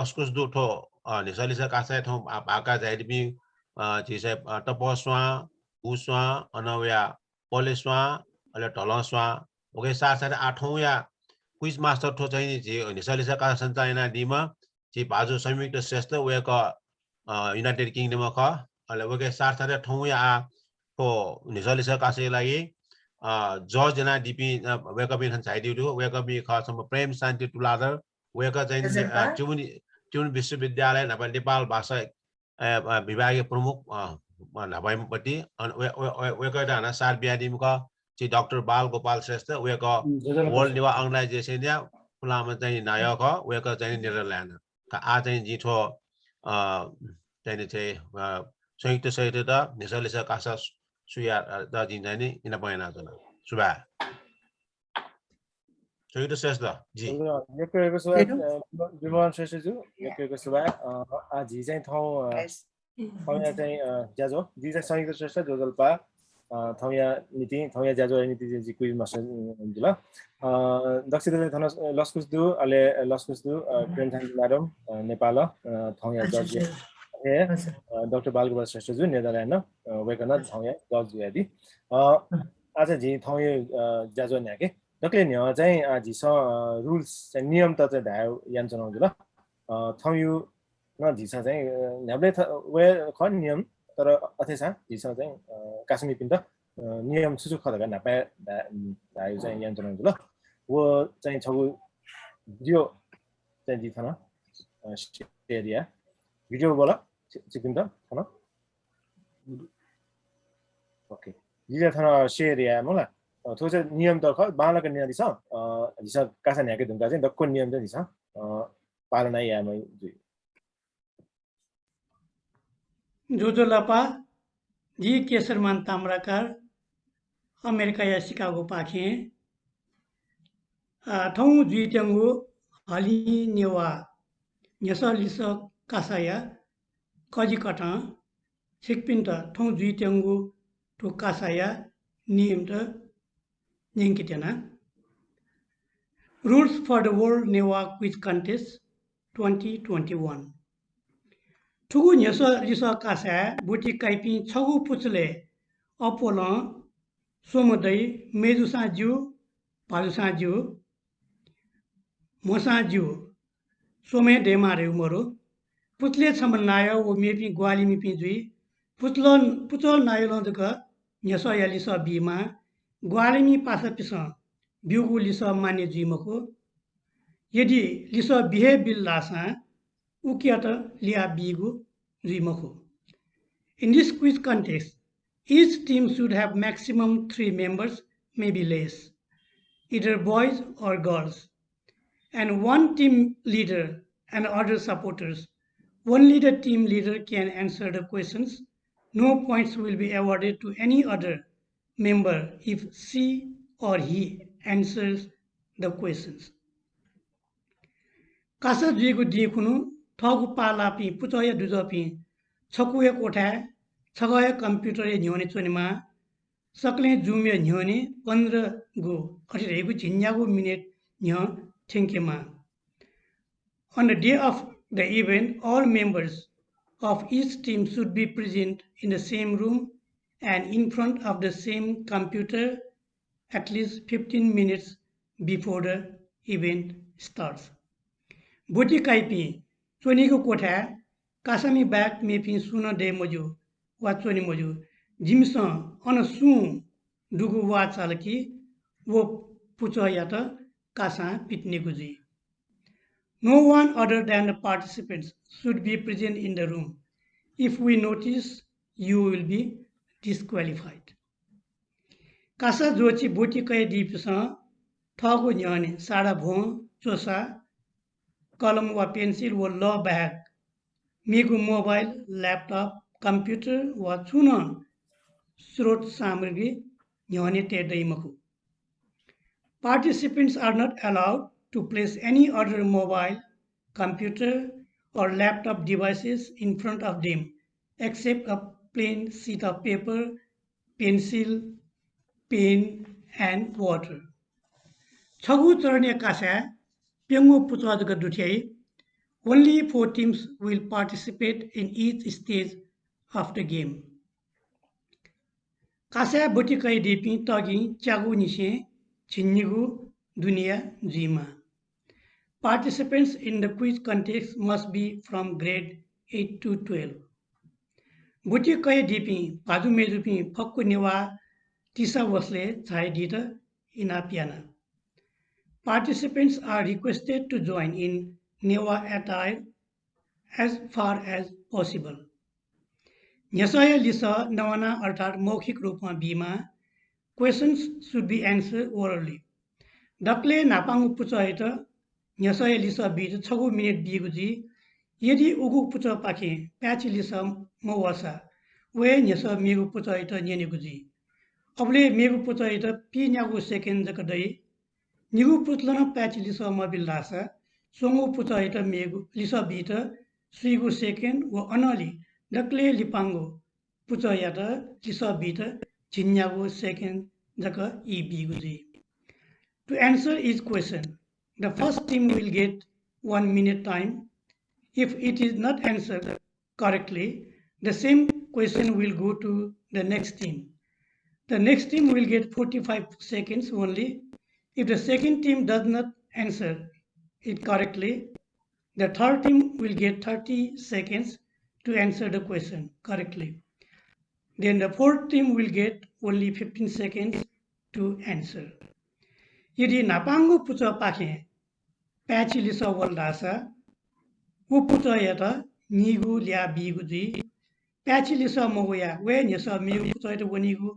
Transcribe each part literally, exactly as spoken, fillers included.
लसकुस दु थ्व, अ, न्ह्यसः लिसः कासाय् थौं भा-, भाग कयाः झायादीपिं, अ, झीसं, अ, तपः स्वां, गु स्वां, अनं वया पले स्वां, अले ढलं स्वां, वय्कःया साथसाथै आः थौंया quiz master थ्व चाहिँ झी न्ह्यसः लिसः कासा सञ्चालन यानादीम्ह झी भाजु संयुक्त श्रेष्ठ, वय्कः, अ, United Kingdom खः। अले वय्कःया साथसाथै थौंया आः थ्व न्ह्यसः लिसः कासाया लागि, अ, judge यानादीपिं, अ, वय्कःपिं थन झायादीगु दु। वय्कःपिं खः छम्ह प्रेम शान्ति तुलाधर, वय्कः चाहिँ, अ, चितवन, चितवन विश्वविद्यालय न्हापा नेपाल भाषा, अ, अ, विभागया प्रमुख, अ, अ, न्हापायाम्ह पति, अन वय्-, वय्-, वय्-, वय्कःयात हानं साथ बियादीम्ह खः झी डाक्टर बाल गोपाल श्रेष्ठ, वय्कः World Newah Organization या पुलांम्ह चाहिँ नायः खः, वय्कः चाहिँ Netherlands। का आः चाहिँ जिं थ्व, अ, चाहिँ नि चाहिँ, अ, संयुक्त श्रेष्ठयात न्ह्यसः लिसः कासा सु-, सुयात जिं चाहिँ नि इनाप यानाच्वना। सुभाय्। संयुक्त श्रेष्ठ जी। हजुर, यक्व यक्व सुभाय्, अ, विमल श्रेष्ठ जु, यक्व यक्व सुभाय्। अ, आः झी चाहिँ थौं, अ, थौंया चाहिँ, अ, ज्याझ्वः, जि चाहिँ संयुक्त श्रेष्ठ ज्वजलपा, अ, थौंया निंतिं, थौंया ज्याझ्वःया निंतिं चाहिँ जि quiz master, अ, जुल। अ, दक्वसित चाहिँ थन, अ, लसकुस दु, अले लसकुस दु, अ, प्रेम शान्ति madam, अ, नेपाल, अ, थौंया हजुर, judge, हजुर। हे, हजुर। अ, डाक्टर बालगोपाल श्रेष्ठ जु Netherlands, अ, वय्कलं हजुर। थौंया judge जुयादी। अ, आः चाहिँ झी थौंया, अ, ज्याझ्वः न्ह्याके। दकले न्ह्यः चाहिँ, अ, झीसं, अ, rules चाहिँ नियमत चाहिँ धाये यानाच्वनागु जुल। अ, थौंया नं झीसं चाहिँ, अ, न्ह्याबलें थ-, वये खः नियम, तर अथेसां झीसं चाहिँ, अ, कासामिपिन्त, अ, नियम छु छु खः धकाः न्हापाय् धा-, धायेगु चाहिँ यानाच्वनागु जुल। व चाहिँ छगू video चाहिँ जि थन, अ, share या। Video वल छि-, छिकपिन्त थन। OK। जिं थन share याये मला। अ, थ्व चाहिँ नियमत खः, बांलाक न्यनादिसँ। अ, झीसं कासा न्ह्याके धुंकाः चाहिँ दक्व नियम चाहिँ झीसं, अ, पालना यायेमाः जुइ। ज्वजलपा, जि केशरमान ताम्राकार, अमेरिकाया सिकागोपाखें। अ, थौं जुइत्यंगु हलिं नेवाः न्ह्यसः लिसः कासाया कजिकथं छिकपिन्त थौं जुइत्यंगु थ्व कासाया नियमत न्यंकेत्यना। Rules for the World Newah Quiz Contest twenty twenty-one। थुगु न्ह्यसः लिसः कासाय् ब्वति काइपिं छगू पुचलय् अप्वलं स्वम्ह दइ, मय्जुसां ज्यू, भाजुसां ज्यू, म्हसां ज्यू, स्वम्ह हे दयेमाः धइगु मदु। पुचलय् छम्ह नायः व मेपिं ग्वाहालिमिपिं जुइ। पुचलं, पुचः नायलं जक न्ह्यसःया लिसः बीमाः। ग्वाहालिमि पासापिसं ब्यूगु लिसः मान्य जुइ मखु। यदि लिसः बी हे बिल धाःसां उकियात ल्याः बीगु जुइ मखु। In this quiz contest, each team should have maximum three members, maybe less, either boys or girls, and one team leader and other supporters. Only the team leader can answer the questions. No points will be awarded to any other member if she or he answers the questions. Kasa जुइगु दिं खुन्हु थःगु पाः लाःपिं पुचःया दुजःपिं छकूया क्वथाय् छगःया computer-या न्ह्यःने च्वनेमाः। सकलें Zoom-या न्ह्यःने पन्ध्र गु अथे धइगु झिंन्यागू मिनेट न्ह्यः थ्यंकेमाः। On the day of the event, all members of each team should be present in the same room and in front of the same computer at least fifteen minutes before the event starts. ब्वति काइपिं च्वनीगु क्वथाय् कासामि बाहेक मेपिं सुं नं दये मज्यू वा च्वने मज्यू। जिमिसं अन सुं दुगु वाः चाल कि व पुचःयात कासां पितिनेगु जुइ। No one other than the participants should be present in the room. If we notice, you will be disqualified. Kasa ज्वःछि ब्वति कयादीपिसं थःगु न्ह्यःने सादाभ्वं, च्वसा, कलम वा पेन्सिल व लः बाहेक मेगु mobile, laptop, computer वा छुं नं स्रोत सामग्री न्ह्यःने तये दइ मखु। Participants are not allowed to place any other mobile, computer or laptop devices in front of them except a plain sheet of paper, pencil, pen and water. छगू चरणया कासाय् प्यंगू पुचः जक दुथ्याइ। Only four teams will participate in each stage of the game. कासाय् ब्वति कयादीपिं तगिं च्यागूनिसें झिंनिगू दुनेया जुइमाः। Participants in the quiz contest must be from grade eight to twelve. ब्वति कयादीपिं भाजु मय्जुपिं फक्व नेवाः तिसा वसलय् झायादीत इनाप याना। Participants are requested to join in Newa attire as far as possible. न्ह्यसःया लिसः नवाना अर्थात् मौखिक रूपमा बीमाः। Questions should be answered orally. दकलय् न्हापांगु पुचःयात न्ह्यसःया लिसः बीत छगू मिनेट बीगु जुइ। यदि उगु पुचःपाखें पाय्छि लिसः मवःसा व हे न्ह्यसः मेगु पुचःयात न्यनेगु जुइ। अबलय् मेगु पुचःयात पीन्यागू सेकेन्ड जक दइ। निगू पुचलं पाय्छि लिसः मबिल धाःसा स्वंगू पुचःयात मेगु लिसः बीत स्वीगू सेकेन्ड व अनंलि दकलय् लिपांगु पुचःयात लिसः बीत झिंन्यागू सेकेन्ड जक ई बीगु जुइ। To answer each question, the first team will get one minute time. If it is not answered correctly, the same question will go to the next team. The next team will get forty-five seconds only. If the second team does not answer it correctly, the third team will get thirty seconds to answer the question correctly. Then the fourth team will get only fifteen seconds to answer. यदि न्हापांगु पुचःपाखें पाय्छि लिसः वल धाःसा व पुचःयात नीगू ल्याः बीगु जुइ। पाय्छि लिसः मवयाः व हे न्ह्यसः मेगु पुचःयात वनीगु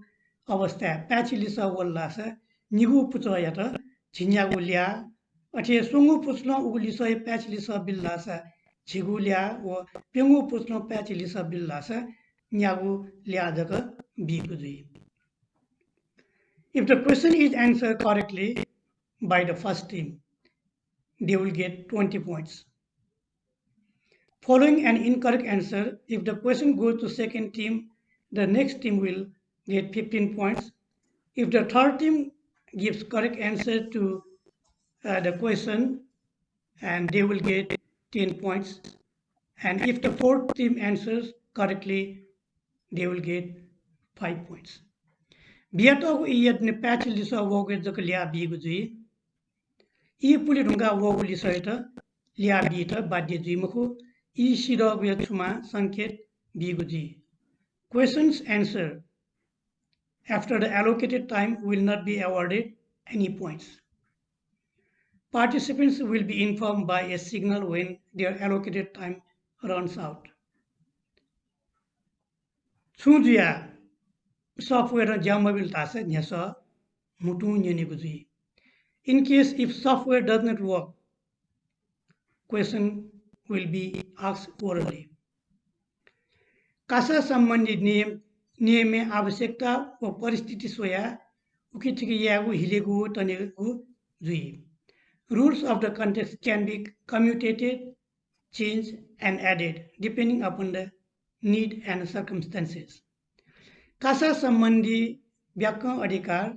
अवस्थाय् पाय्छि लिसः वल धाःसा निगू पुचःयात झिंन्यागू ल्याः, अथे हे स्वंगू पुचलं उगु लिसःया पाय्छि लिसः बिल धाःसा झिगू ल्याः व प्यंगू पुचलं पाय्छि लिसः बिल धाःसा न्यागू ल्याः जक बीगु जुइ। If the question is answered correctly by the first team, they will get twenty points. Following an incorrect answer, if the question goes to second team, the next team will get fifteen points. If the third team gives correct answer to uh, the question, and they will get ten points. And if the fourth team answers correctly, they will get five points. बियातःगु ईया दुने पाय्छि लिसः वःगु जक ल्याः बीगु जुइ। ई पुले धुंकाः वःगु लिसःयात ल्याः बीत बाध्य जुइ मखु। ई सिधःगुया छुमां संकेत बीगु जुइ। Questions answered after the allocated time will not be awarded any points. Participants will be informed by a signal when their allocated time runs out. छुं जुयाः सफ्टवेयरं ज्या मबिल धाःसा न्ह्यसः म्हुतुं न्यनेगु जुइ। In case if software does not work, question will be asked orally. Kasa सम्बन्धी नियम, नियमय् आवश्यकता व परिस्थिति स्वयाः उखेथुखे यायेगु, हिलेगु व तनेगु जुइ। Rules of the contest can be commutated, changed and added depending upon the need and circumstances. Kasa सम्बन्धी ब्याक्कं अधिकार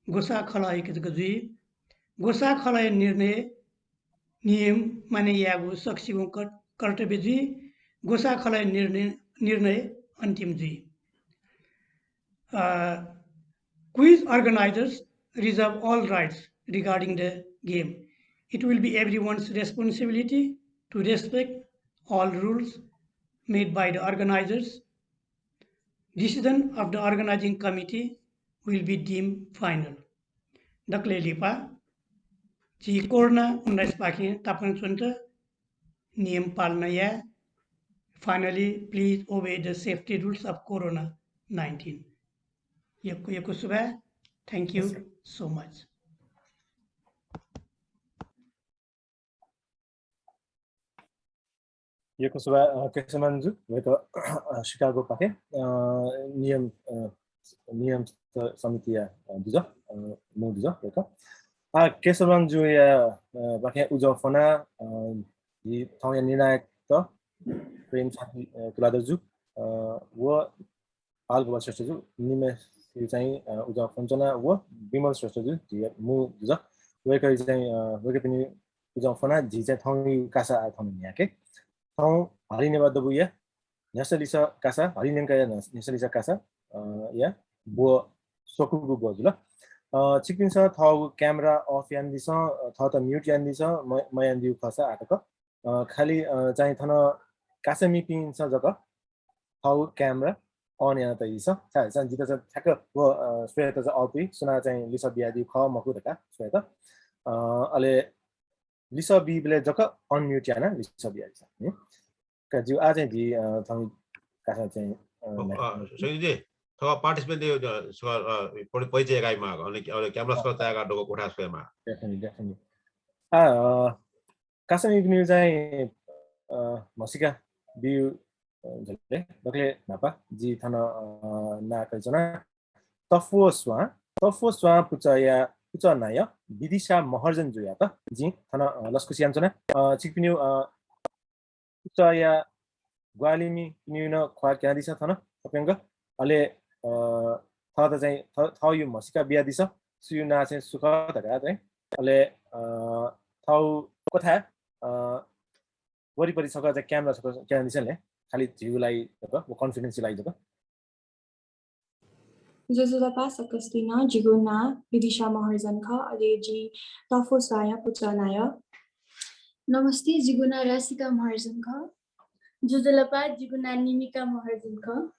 ग्वसाः खलःयाके जक जुइ। ग्वसाः खलःया निर्णय नियम माने यायेगु सकसिगुं कर-, कर्तव्य जुइ। ग्वसाः खलःया निर्णय, निर्णय अन्तिम जुइ। Uh, quiz organizers reserve all rights regarding the game. It will be everyone's responsibility to respect all rules made by the organizers. Decision of the organizing committee will be deemed final. दकलय् लिपा झी कोरोना उन्नाइस पाखें तापाना च्वनेत नियम पालना याये। Finally, please obey the safety rules of Corona nineteen. यक्व यक्व सुभाय्। Thank you so much. यक्व सुभाय्, अ, केशवमान जु, वय्‌कः, अ, शिकागो पाखें, अ, नियम, अ, नियम स-, समितिया, अ, दुजः, अ, मू दुजः वय्‌कः। आ, केशवमान जुया, अ, पाखें उजं फ्वना, अ, झी थौंया निर्णायकत प्रेम शान्ति, अ, तुलाधर जु, अ, व पाल गोपाल श्रेष्ठ जु, निम्हय्‌सित चाहिँ, अ, उजं फ्वनाच्वना व विमल श्रेष्ठ जु, झीया मू दुजः। वय्‌कः चाहिँ, अ, वय्‌कःपिनि उजं फ्वना झी चाहिँ थौंया कासा आः थन न्ह्याके। थौं हरिनेवा दबूया न्ह्यसः लिसः कासा, हरिनेवाया न्ह्यसः लिसः कासा, अ, या ब्व स्वकूगु ब्व जुल। अ, छिकपिन्सं थःगु camera off यानादिसँ, अ, थःत mute यानादिसँ, म-, मयानादिउ खःसा आः तक। अ, खालि, अ, चाहिँ थन कासामिपिन्सं जक थःगु camera on याना तइदिसँ। छाय् धाःसा जितः चाहिँ ठ्याक्क व, अ, स्वयेत चाहिँ अःपुइ, सुनां चाहिँ लिसः बियादिउ खः मखु धकाः स्वयेत। अ, अले लिसः बीबलय् जक unmute यानाः लिसः बियादिसँ। हँ? का ज्यू, आः चाहिँ झी, अ, थौं कासा चाहिँ, अ, अ, अ, सैनिकजी, थ्व participant दे, अ, स-, अ, परि-, परिचय याकाइ माःगु, अले, अले camera सकल चायेका दक्व क्वथाय् स्वये माः। Definitely, definitely। आ, अ, कासामिपिनिगु चाहिँ, अ, म्हसीका बिउ, अ, झ्वले दकले न्हापा जि थन, अ, नां कयाच्वना। तफ्वः स्वां, तफ्वः स्वां पुचःया पुचः नायः विदिशा महर्जन जुयात जिं थन, अ, लसकुस यानाच्वना। अ, छिकपिनिगु, अ, पुचःया ग्वाहालिमिपिनिगु नं ख्वाः क्यनादिसँ थन थप्यंक। अले, अ, थःत चाहिँ थ-, थःयु म्हसीका बियादिसँ, सुयु नां चाहिँ सु खः धकाः चाहिँ। अले, अ, थःगु क्वथाय्, अ, वरिपरि छकः चाहिँ camera छकः क्यनादिसँ ले, खालि झीगु लागि जक, व confidence लागि जक। ज्वजलपा सकसितं, जिगु नां विदिशा महर्जन खः, अले जि तफ्वः स्वांया पुचः नायः। नमस्ते, जिगु नां राशिका महर्जन खः। ज्वजलपा, जिगु नां निमिका महर्जन खः।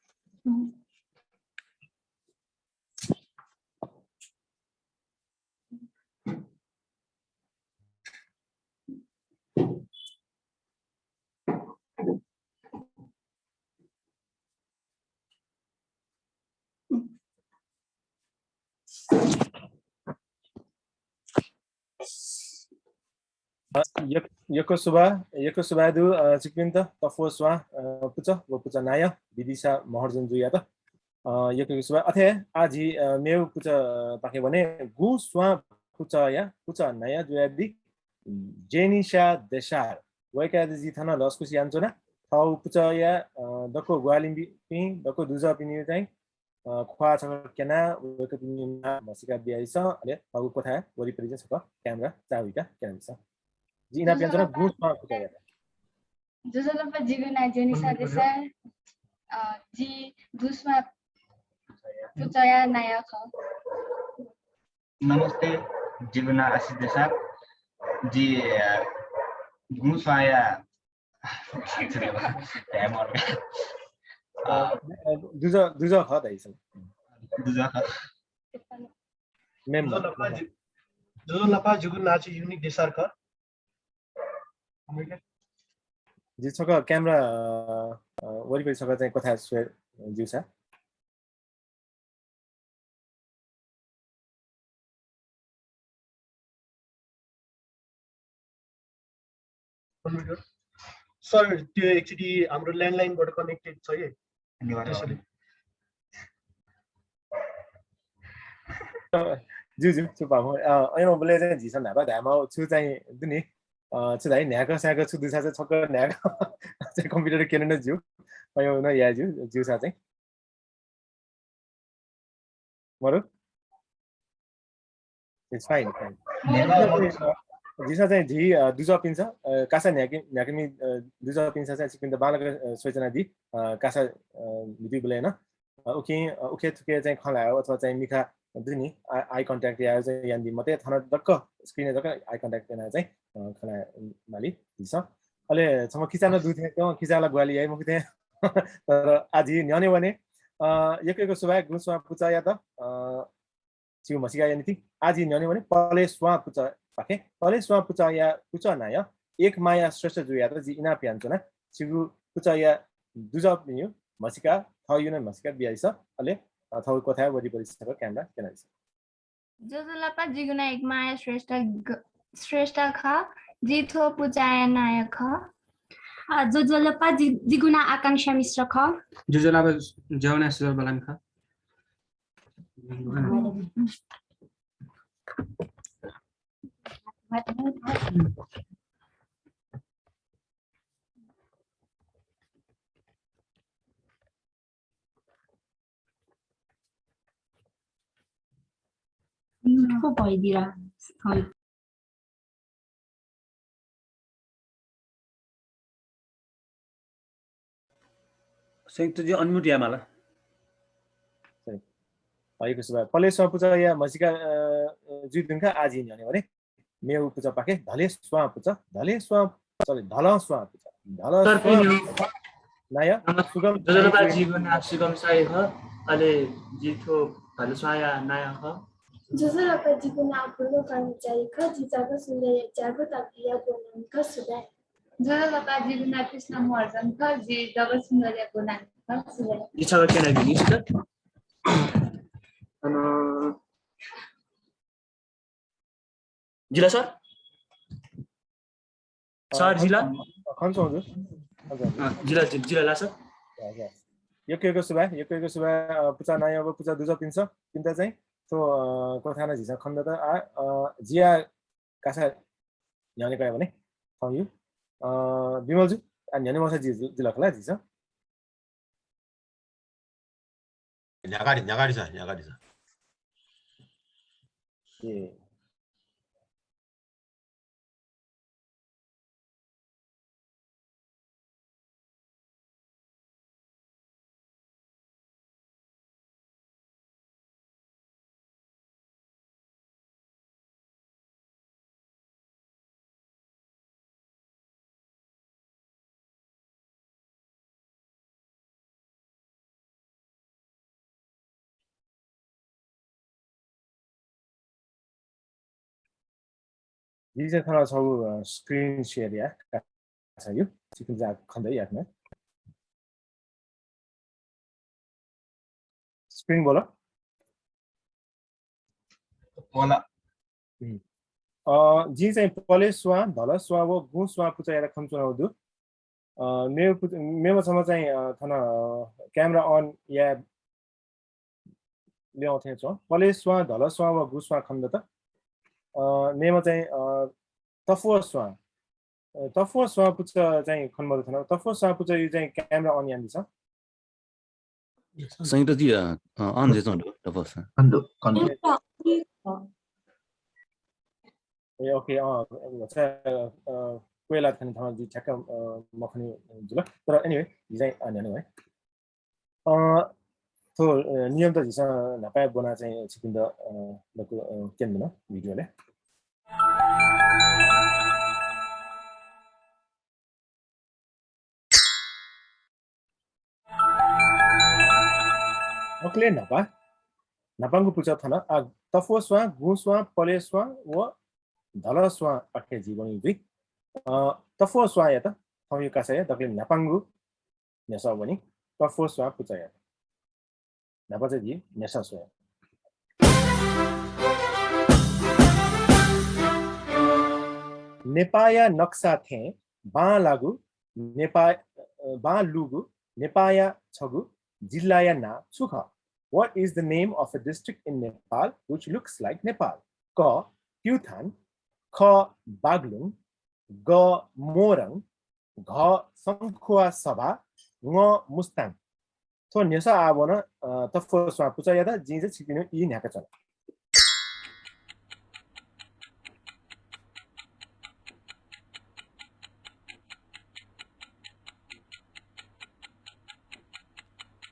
अ, यक-, यक्व सुभाय्, यक्व सुभाय् दु, अ, छिकपिन्त तफ्वः स्वां, अ, पुचः व पुचः नायः विदिशा महर्जन जुयात। अ, यक्व यक्व सुभाय्। अथे आः झी, अ, मेगु पुचः, अ, पाखे वने। गुँ स्वां पुचःया पुचः नायः जुयादी जेनिशा देशार। वय्कःयात जिं थन लसकुस यानाच्वना। थःगु पुचःया, अ, दक्व ग्वाहालिपिं, दक्व दुजःपिनिगु चाहिँ, अ, ख्वाः छकः क्यनाः वय्कःपिनिगु नां म्हसीका बियादिसँ, अले थःगु क्वथाय् वरिपरि चाहिँ छकः camera चाःहुइकाः क्यनादिसँ। जिं इनाप यानाच्वना गुँ स्वां पुचःयात। ज्वजलपा, जिगु नां जेनिशा देशार। अ, जि गुँ स्वां पुचःया नायः खः। नमस्ते, जिगु नां आशिष देशार। जि, अ, गुँ स्वांया, अ, दुजः, दुजः खः धाइदिसँ। दुजः खः। Member। ज्वजलपा, जि-, ज्वजलपा, जिगु नां चाहिँ युनिक देशार खः। जि छकः camera, अ, अ, वरिपरि छकः चाहिँ क्वथाय् स्वये ज्यूसा। Sorry, त्यो एकचोटि हाम्रो landline-बाट connected छ है। त्यसैले। ज्यू, ज्यू, छु पामु। अ, अय्‌नं बलय् चाहिँ झीसं न्हापा धायेमाःगु छु चाहिँ दु नि। अ, छु धाइ, न्ह्याक स्याक छु दुसा चाहिँ छक्क न्ह्याक चाहिँ computer क्यने नं ज्यू। अय्‌नं याये ज्यू, ज्यूसा चाहिँ। मरु? It's fine, fine। झीसं चाहिँ झी, अ, दुजःपिन्सं, अ, कासा न्ह्याके-, न्ह्याकेमि, अ, दुजःपिन्सं चाहिँ छिकपिन्त बांलाक, अ, स्वयाच्वनादी, अ, कासा, अ, video बलय् नं। अ, उकिं, अ, उखे थुखे चाहिँ खँ ल्हायेगु अथवा चाहिँ मिखा दु नि, आ-, eye contact यायेगु चाहिँ यानादी मते, थन दक्क screen-य् दक्क eye contact यानाः चाहिँ, अ, खँ ल्हाये माली झीसं। अले छम्ह किचा नं दु थें, किचा ला ग्वाहालि याइ मखु थें। तर आः झी न्ह्यःने वने। अ, यक्व यक्व सुभाय् गुँ स्वां पुचःयात, अ, छिगु म्हसीकाया निंतिं। आः झी न्ह्यःने वने पलेस्वां पुचःपाखें। पलेस्वां पुचःया पुचः नायः एकमाया श्रेष्ठ जुयात जिं इनाप यानाच्वना। छिगु पुचःया दुजःपिनिगु म्हसीका, थःयु नं म्हसीका बियादिसँ, अले, अ, थःगु क्वथाय् वरिपरि छकः camera क्यनादिसँ। ज्वजलपा, जिगु नां एकमाया श्रेष्ठ ग-, श्रेष्ठ खः। जि थ्व पुचःया नायः खः। अ, ज्वजलपा, जि-, जिगु नां आकांक्षा मिश्र खः। ज्वजलपा, जिगु नां सुजल बलाम खः। संयुक्त जी unmute यायेमाला। सरी। अ, यक्व सुभाय्। पलेस्वां पुचःया म्हसीका, अ, अ, जुइ धुंकाः आः जिं न्ह्यःने वने। मेगु पुचःपाखे, धले स्वां पुचः, धले स्वां, sorry, धलं स्वां पुचः, धलं स्वां पुचः। नायः, सुगम, ज्वजलपा, जिगु नां सुगम साई खः, अले जि थ्व धले स्वांया नायः खः। ज्वजलपा, जिगु नां भुल्लो कर्मचारी खः, जि जगत सुन्दरया ज्याःगु तकतिया ब्वनानि खः, सुभाय्। ज्वजलपा, जिगु नां कृष्ण महर्जन खः, जि जगत सुन्दरया ब्वनानि खः, सुभाय्। जि छगः क्यनाबी नि, अन, जिला सर? सर, जिला? अ, खन च्वं हजुर। हजुर, हजुर। अ, जिला, जि-, जिला ला सर? हजुर। यक्व यक्व सुभाय्, यक्व यक्व सुभाय्, अ, पुचः नायः व पुचः दुजःपिन्सं, पिन्त चाहिँ थ्व, अ, क्वथाय् नं झीसं खनेदत। आ, अ, जिया कासा न्ह्यःने कयावने, थौं यु। अ, विमल जु, आ, न्ह्यःने वंसा जि, जि, जिला खला झीसं। न्ह्याकादि, न्ह्याकादिसँ, न्ह्याकादिसँ। ए। जिं चाहिँ थन छगू, अ, screen share याये, कासा यु, छिकपिन्सं खने दइ याकनं। Screen ब्वल। ब्वल। हम्म। अ, जिं चाहिँ पलेस्वां, धलस्वां व गुँस्वां पुचःयात खनाच्वनागु दु। अ, मेव पुच-, मेम्ह छम्ह चाहिँ, अ, थन, अ, camera on याये ल्यं थें च्वं। पलेस्वां, धलस्वां व गुँस्वां खनेदत। अ, मेम्ह चाहिँ, अ, तफुवस्वां। अ, तफुवस्वां पुचः चाहिँ खने मदु थन। तफुवस्वां पुचःया चाहिँ camera on यानादिसँ। संयुक्त जी, अ, अ, on जुयाच्वंगु दु, तफुवस्वां। खने दु, खने दु। ए, OK, अँ, भचा, अ, क्वय् लात खनी थन जि ठ्याक्क, अ, मखनी जुल। तर anyway, जि चाहिँ, अ, न्ह्यःने वये। अ, थ्व, अ, नियमत झीसं न्हापाय् ब्वना चाहिँ छिकपिन्त, अ, दक्व, अ, क्यनेधुन video ले। अकले न्हापा, न्हापांगु पुचः थन, आ, तफुवस्वां, गुँस्वां, पलेस्वां व धलस्वां पाखे जि वनी जुइ। अ, तफुवस्वांयात थौंया कासाया दकले न्हापांगु न्ह्यसः वनी, तफुवस्वां पुचःयात। न्हापा चाहिँ जि न्ह्यसः स्वये। नेपाःया नक्सा थें बांलाःगु नेपा-, अ, बांलाःगु नेपाःया छगू जिल्लाया नां छु खः? What is the name of a district in Nepal which looks like Nepal? क, प्युठान, ख, बागलुङ, ग, मोरङ, घ, सङ्खुवासभा, ङ, मुस्ताङ। थ्व न्ह्यसः आः वन, अ, तफुवस्वां पुचःयात। जिं चाहिँ छिकपिनिगु ई न्ह्याकाच्वना।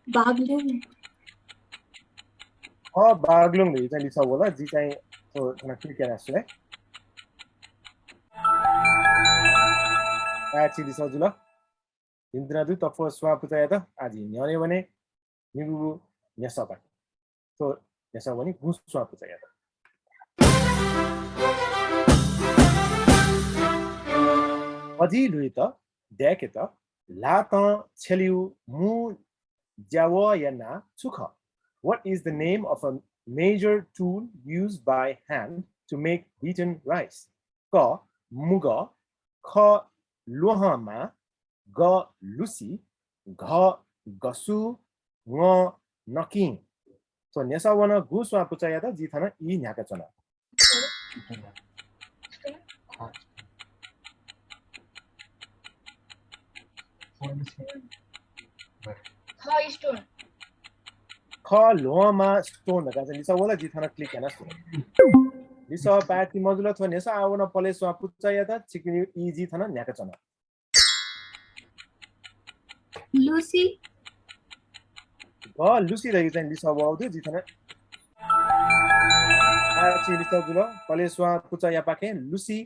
बागलुङ। अ, बागलुङ धइगु चाहिँ लिसः वल। जि चाहिँ थ्व थन click याना स्वये। आः छि लिसः जुल। भिंतुना दु तफुवस्वां पुचःयात। आः जि न्ह्यःने वने निगूगु न्ह्यसःपाखे। थ्व न्ह्यसः वनी गुँस्वां पुचःयात। अजि ल्हुइत, दय्केत ल्हातं छ्यलीगु मू ज्यावःया नां छु खः? What is the name of a major tool used by hand to make beaten rice? क, मुगः, ख, ल्वहंमाः, ग, लुसि, घ, गसु, ङ, नकिं। थ्व न्ह्यसः वन गुँस्वां पुचःयात। जि थन ई न्ह्याकाच्वना। ख, stone। ख, ल्वहंमाः, stone धकाः चाहिँ लिसः वल। जि थन click याना स्वये। लिसः पाय्छि मजुल। थ्व न्ह्यसः आः वन पलेस्वां पुचःयात। छिकपिनिगु ई जि थन न्ह्याकाच्वना। लुसि। क लुसी धइगु चाहिँ लिसः वःगु दु, जिं थन पाय्छि लिसः जुल। पलेस्वां पुचःयापाखें लुसी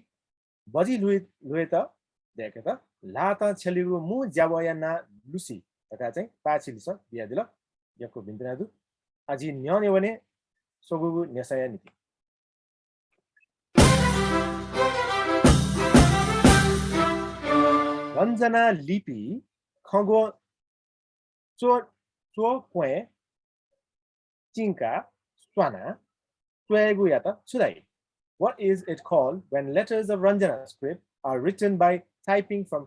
बजि ल्हुइ-, ल्हुइत दय्‌केत ल्हातं छ्यलीगु मू ज्यावःया नां लुसी धकाः चाहिँ पाय्छि लिसः बियादिल। यक्व भिंतुना दु। आः जि न्ह्यःने वने स्वंगूगु न्ह्यसःया निंतिं। रञ्जना लिपि खँग्वः च्व-, च्वक्वय् चिंकाः स्वानाः च्वयेगुयात छु धाइ? What is it called when letters of Ranjana script are written by typing from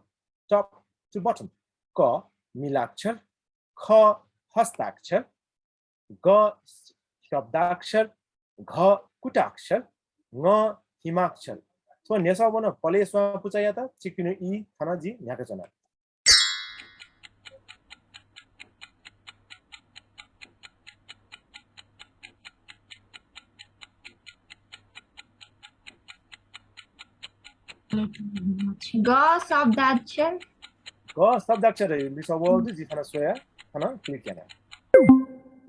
top to bottom? क मिलाक्षर, ख हस्ताक्षर, ग शब्दाक्षर, घ कुटाक्षर, ङ हिमाक्षर। थ्व न्ह्यसः वन पलेस्वां पुचःयात, छिकपिनिगु ई थन जिं न्ह्याकाच्वना। ग शब्दाक्षर। ग शब्दाक्षर हे लिसः वःगु दु, जिं थन स्वया, थन click याना।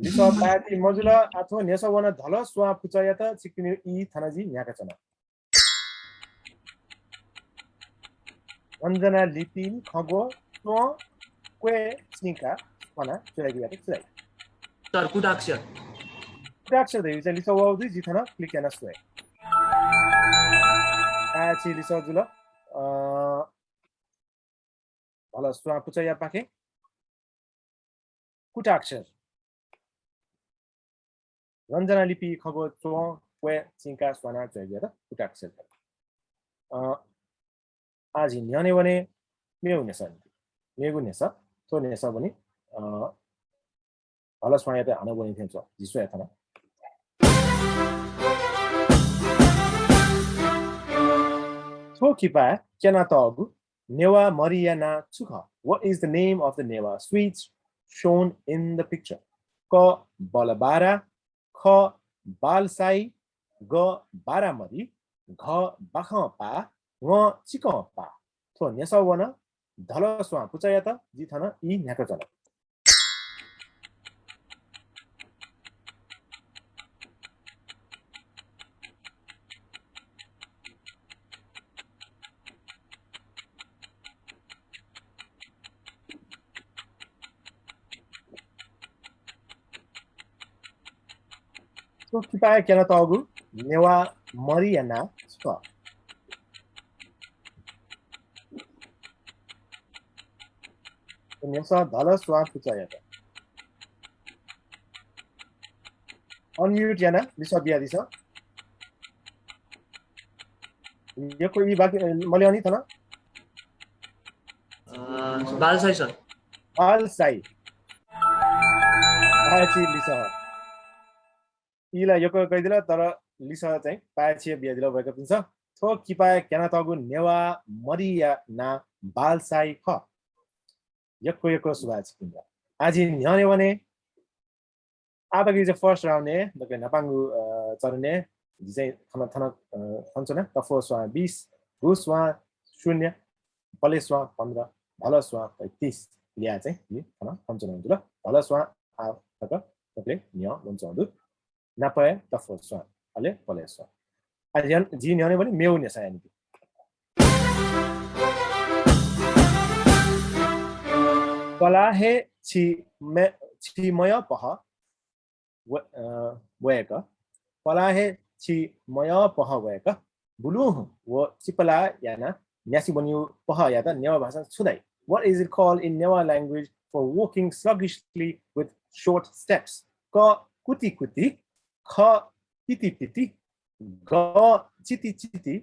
लिसः पाय्छि मजुल, आः थ्व न्ह्यसः वन धलस्वां पुचःयात, छिकपिनिगु ई थन जिं न्ह्याकाच्वना। रञ्जना लिपिं खँग्वः च्वक्वय् चिंकाः स्वानाः च्वयेगुयात छु धाइ? सर, कुटाक्षर। कुटाक्षर धइगु चाहिँ लिसः वःगु दु, जिं थन click याना स्वये। पाय्छि लिसः जुल। अ, धलस्वां पुचःयापाखें कुटाक्षर। रञ्जना लिपि खँग्वः च्वक्वय् चिंकाः स्वानाः च्वयेगुयात कुटाक्षर। अ, आः जि न्ह्यःने वने मेगु न्ह्यसः। मेगु न्ह्यसः, थ्व न्ह्यसः वनी, अ, धलस्वांयात हानं वने थें च्वं। जि स्वये थन। थ्व किपाय् क्यनातःगु नेवाः मरिया नां छु खः? What is the name of the Newa sweet shown in the picture? क बलबारा, ख बालसाइ, ग बारामरि, घ बाखंपाः, ङ चिकंपाः। थ्व न्ह्यसः वन धलस्वां पुचःयात, जिं थन ई न्ह्याकाच्वना। थ्व किपाय् क्यनातःगु नेवाः मरिया नां छु खः? न्ह्यसः धलस्वां पुचःयात। Unmute यानाः लिसः बियादिसँ। यक्व ई बाकी, अ, मल्यनी थन। अ, बालसाइ सर। बालसाइ। पाय्छि लिसः। ई ला यक्व कयादिल, तर लिसः चाहिँ पाय्छि बियादिल वय्कःपिन्सं। थ्व किपाय् क्यनातःगु नेवाः मरिया नां बालसाइ खः। यक्व यक्व सुभाय् छिकपिन्त। आः जि न्ह्यःने वने। आः तक जि first round-य् दकलय् न्हापांगु, अ, चरणय् जि चाहिँ थन, थन, अ, थन च्वना, तफ्वः स्वां बीस, गु स्वां शून्य, पलेस्वां पन्ध्र, धलस्वां पैंतिस लिया चाहिँ जि थन, थन च्वनागु जुल। धलस्वां आः तक दकलय् न्ह्यः वनाच्वंगु दु। नापय् तफ्वः स्वां, अले पलेस्वां। आः जि न्ह्यःने वने मेगु न्ह्यसःया निंतिं। पलाः हे छि मे-, छि मयः पहः व-, अ, वय्कः। पलाः हे छि मयः पहः वय्कः। बुलुहुँ व चिपलाः यानाः न्यासि वनीगु पहःयात नेवाः भाषां छु धाइ? What is it called in Newa language for walking sluggishly with short steps? क कुतिकुति, ख पितिपिति, ग चितिचिति,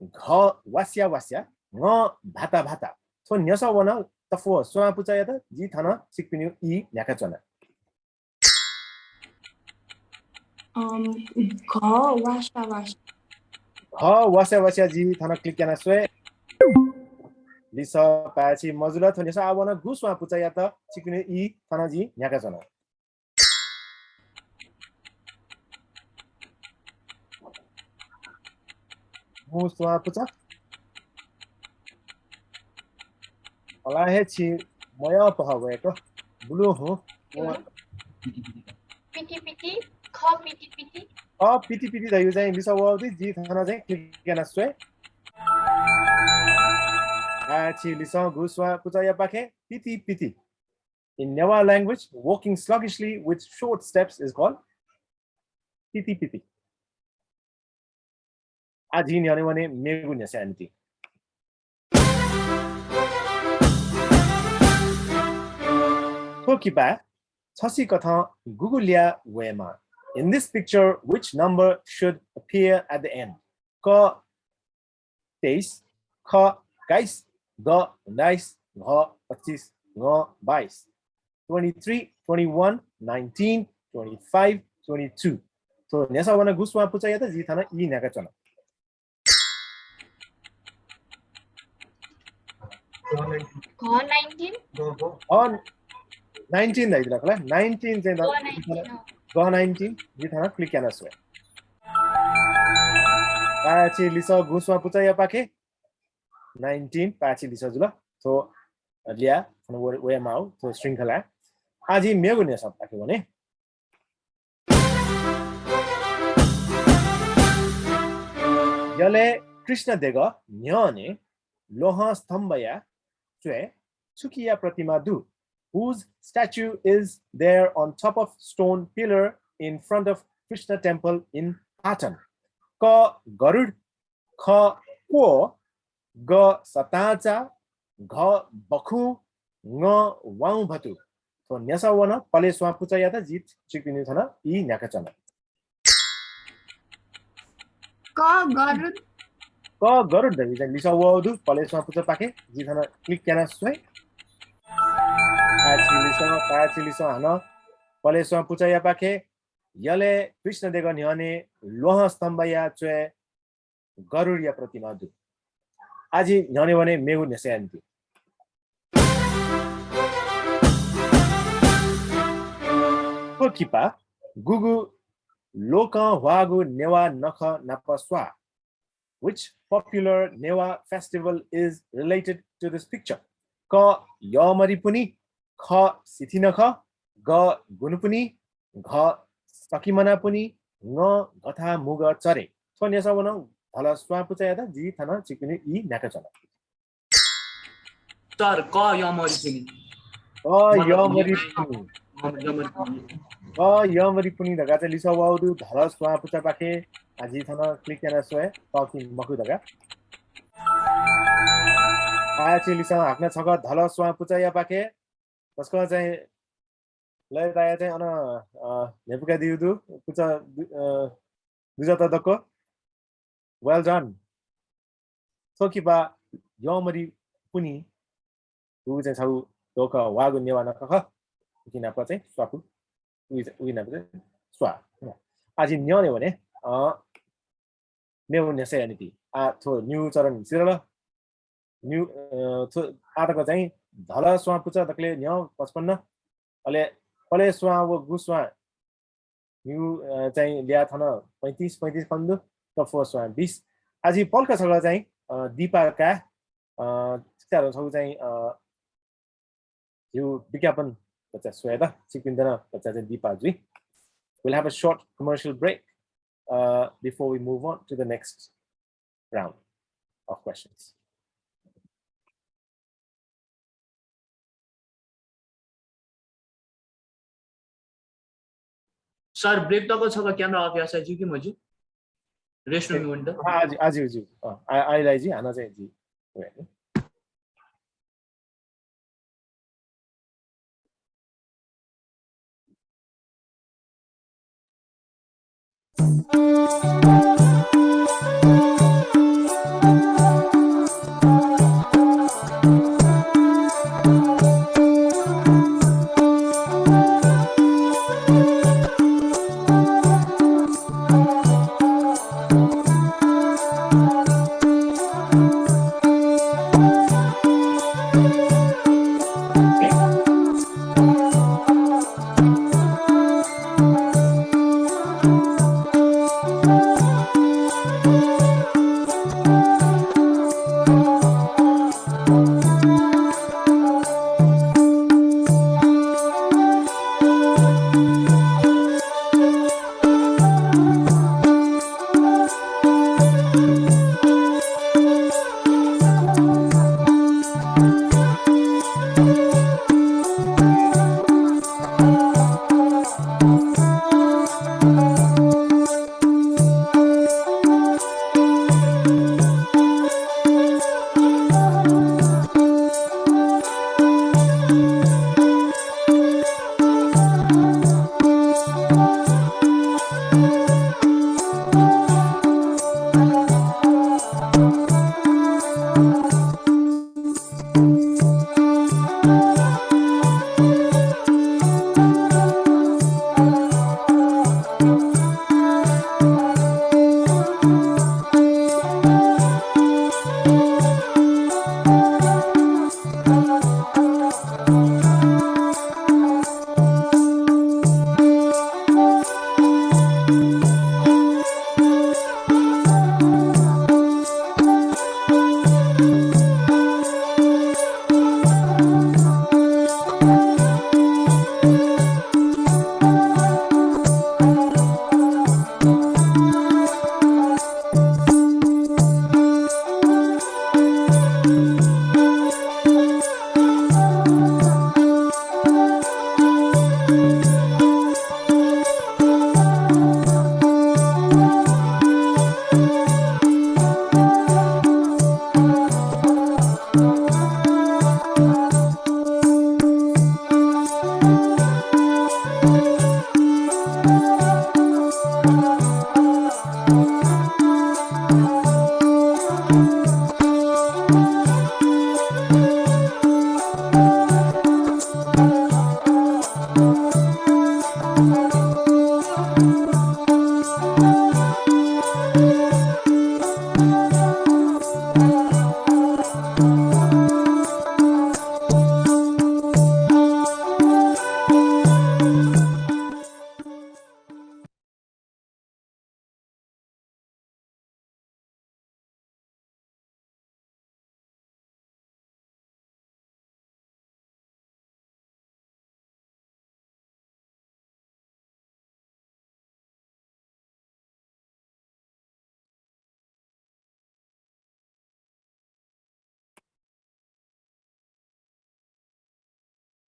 घ वास्यावास्या, ङ भाताभाता। थ्व न्ह्यसः वन तफ्वः स्वां पुचःयात, जिं थन छिकपिनिगु ई न्ह्याकाच्वना। अम, घ वास्यावास्या। घ वास्यावास्या, जिं थन click याना स्वये। लिसः पाय्छि मजुल। थ्व न्ह्यसः आः वन गु स्वां पुचःयात, छिकपिनिगु ई थन जिं न्ह्याकाच्वना। गु स्वां पुचः। पलाः हे छि मयः पहः वय्कः। बुलुहुँ व पिति पिति, ख पिति पिति। अ, पिति पिति धइगु चाहिँ लिसः वःगु दु, जिं थन चाहिँ click याना स्वये। पाय्छि लिसः गुस्वां पुचःया पाखें पिति पिति। In Newa language, walking sluggishly with short steps is called पिति पिति। आः झी न्ह्यःने वने मेगु न्ह्यसःया निंतिं। थ्व किपा छसिकथं गुगु ल्याः वयेमाः? In this picture, which number should appear at the end? क तेइस, ख एक्काइस, ग उन्नाइस, घ पच्चिस, ङ बाइस। Twenty-three, twenty-one, nineteen, twenty-five, twenty-two। थ्व न्ह्यसः वन गुस्वां पुचःयात, जिं थन ई न्ह्याकाच्वना। घ nineteen। घ nineteen धइदिल खला, nineteen चाहिँ ग nineteen, अँ। ग nineteen, जिं थन click याना स्वये। पाय्छि लिसः गुस्वां पुचःया पाखें nineteen पाय्छि लिसः जुल। थ्व ल्याः थन व-, वयेमाः थ्व श्रृंखला। आः झी मेगु न्ह्यसः पाखे वने। यलय् कृष्ण देगः न्ह्यःने ल्वहं स्तम्भया च्वय् छुकिया प्रतिमा दु? Whose statue is there on top of stone pillar in front of Krishna temple in Patan? क गरुड, ख क्वः, ग सताचा, घ बखुं, ङ वाउँभतु। थ्व न्ह्यसः वन पलेस्वां पुचःयात, जिं छिकपिनि थन ई न्ह्याकाच्वना। क गरुड। क गरुड धइगु चाहिँ लिसः वःगु दु पलेस्वां पुचःपाखें, जिं थन click याना स्वये। पाय्छि लिसः, पाय्छि लिसः हानं पलेस्वां पुचःया पाखें। यलय् कृष्ण देगः न्ह्यःने ल्वहं स्तम्भया च्वय् गरुडया प्रतिमा दु। आः झी न्ह्यःने वने मेगु न्ह्यसःया निंतिं। थ्व किपा गुगु लोकं ह्वाःगु नेवाः नखः नाप स्वाः? Which popular Newa festival is related to this picture? क यःमरिपुन्हि, ख सिथिनखः, ग गुन्हुपुन्हि, घ सकिमनापुन्हि, ङ गथामुगचरे। थ्व न्ह्यसः वन धलस्वां पुचःयात, जिं थन छिकपिनि ई न्ह्याकाच्वना। सर, क यःमरिपुन्हि। क यःमरिपुन्हि। अँ, यःमरिपुन्हि। क यःमरिपुन्हि धकाः चाहिँ लिसः वःगु दु धलस्वां पुचःपाखें। आः झी थन click याना स्वये, क कि मखु धकाः। आः झी लिसः हाकनं छकः धलस्वां पुचःया पाखें। तसकं चाहिँ लय् तायाः चाहिँ अन, अ, न्ह्यपुकादीगु दु। पुचः दु-, अ, दुजःत दक्व। Well done। थ्व किपा यःमरिपुन्हि, उ चाहिँ छगू लोकं ह्वाःगु नेवाः नखः खः। उकी नाप चाहिँ स्वापू। उकी, उकी नाप चाहिँ स्वाः। आः झी न्ह्यःने वने, अ, मेगु न्ह्यसःया निंतिं। आः थ्व निगू चरण सिधल। निगू, अ, थ्व आः तक चाहिँ धलस्वां पुचः दकलय् न्ह्यः पचपन्न, अले पलेस्वां व गुस्वां निगू, अ, चाहिँ ल्याः थन पैंतिस, पैंतिस खने दु, तफ्वः स्वां बिस। आः झी पलख छकः चाहिँ, अ, दिपा काय्, अ, छगू चाहिँ, अ, झीगु विज्ञापन भचा स्वयेत, छिकपिन्त नं भचा चाहिँ दिपा जुइ। We'll have a short commercial break, uh, before we move on to the next round of questions. Sir, break तक छकः camera off याःसा ज्यू कि मज्यू? Restroom वनेत। अँ, आः ज्यू, आः ज्यू, ज्यू। अँ, आ-, आइला जि हानं चाहिँ जि।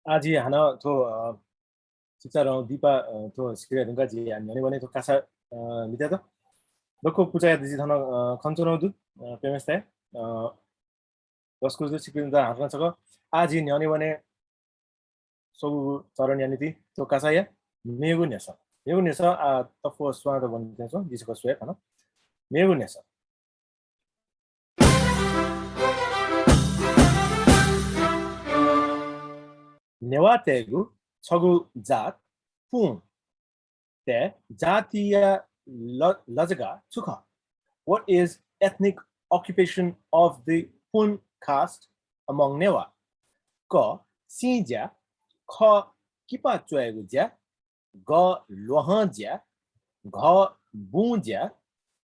आः जि हानं थ्व, अ, शिक्षा रं दिपा, अ, थ्व सिक्रे धुंका जि न्ह्यःने वने थ्व कासा, अ, मिताय्त। दक्व पुचःयात जि थन, अ, खनाच्वनागु दु, अ, प्रेमेश दाइ, अ, दसकुस दु छिकपिन्त हाकनं छकः। आः जि न्ह्यःने वने स्वंगू चरणया निंतिं थ्व कासाया मेगु न्ह्यसः। मेगु न्ह्यसः, आः तफ्वः स्वां त वने च्वं, जि छकः स्वये थन। मेगु न्ह्यसः। नेवाःतय्गु छगू जात पुं तय् जातीय ल-, लजगाः छु खः? What is ethnic occupation of the Pun caste among Newa? क, सिंज्या, ख, किपा च्वयेगु ज्या, ग, ल्वहंज्या, घ, बुंज्या,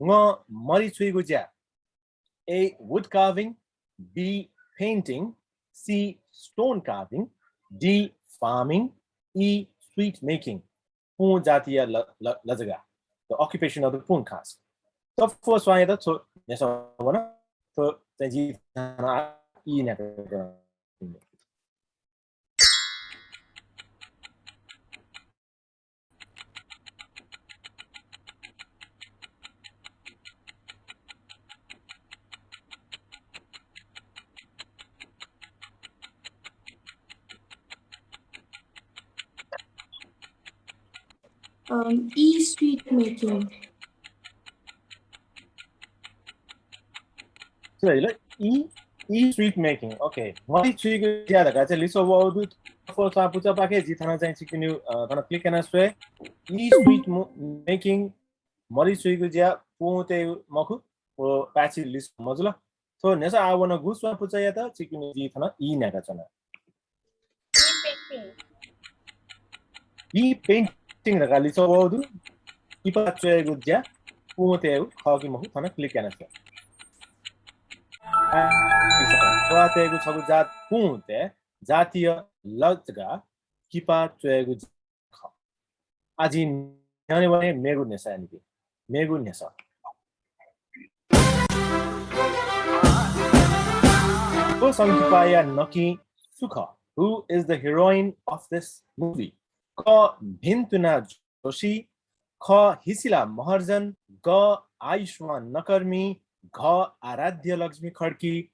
ङ, मरि छुइगु ज्या। A, wood carving, B, painting, C, stone carving, D, farming, E, sweet making. पुं जातीय ल-, ल-, लजगाः। The occupation of the Pun caste. तफ्वः स्वांयात थ्व न्ह्यसः वन, थ्व चाहिँ जि ई न्ह्याका। Um, E, sweet making. सुरु ल, E, E, sweet making. OK। मरि छुइगु ज्या धकाः चाहिँ लिसः वःगु दु। तफ्वः स्वां पुचःपाखे जि थन चाहिँ छिकपिनिगु, अ, थन click याना स्वये। E, sweet mo-, making, मरि छुइगु ज्या पुं तय् मखु, व पाय्छि लिसः मजुल। थ्व न्ह्यसः आः वन गु स्वां पुचःयात, छिकपिनि जि थन ई न्ह्याकाच्वना। B, painting। B, painting धकाः लिसः वःगु दु। किपा च्वयेगु ज्या पुं तयेगु खः कि मखु थन click याना स्वये। आ, लिसः। नेवाःतय्गु छगू जात पुं तय् जातीय लजगाः किपा च्वयेगु ज्या खः। आः जि न्ह्यःने वने मेगु न्ह्यसःया निंतिं। मेगु न्ह्यसः। थ्व संकिपाया नकिं सु खः? Who is the heroine of this movie? क, भिन्तुना जोशी, ख, हिसिला महर्जन, ग, आयुष्मान नकर्मी, घ, आराध्य लक्ष्मी खड्की,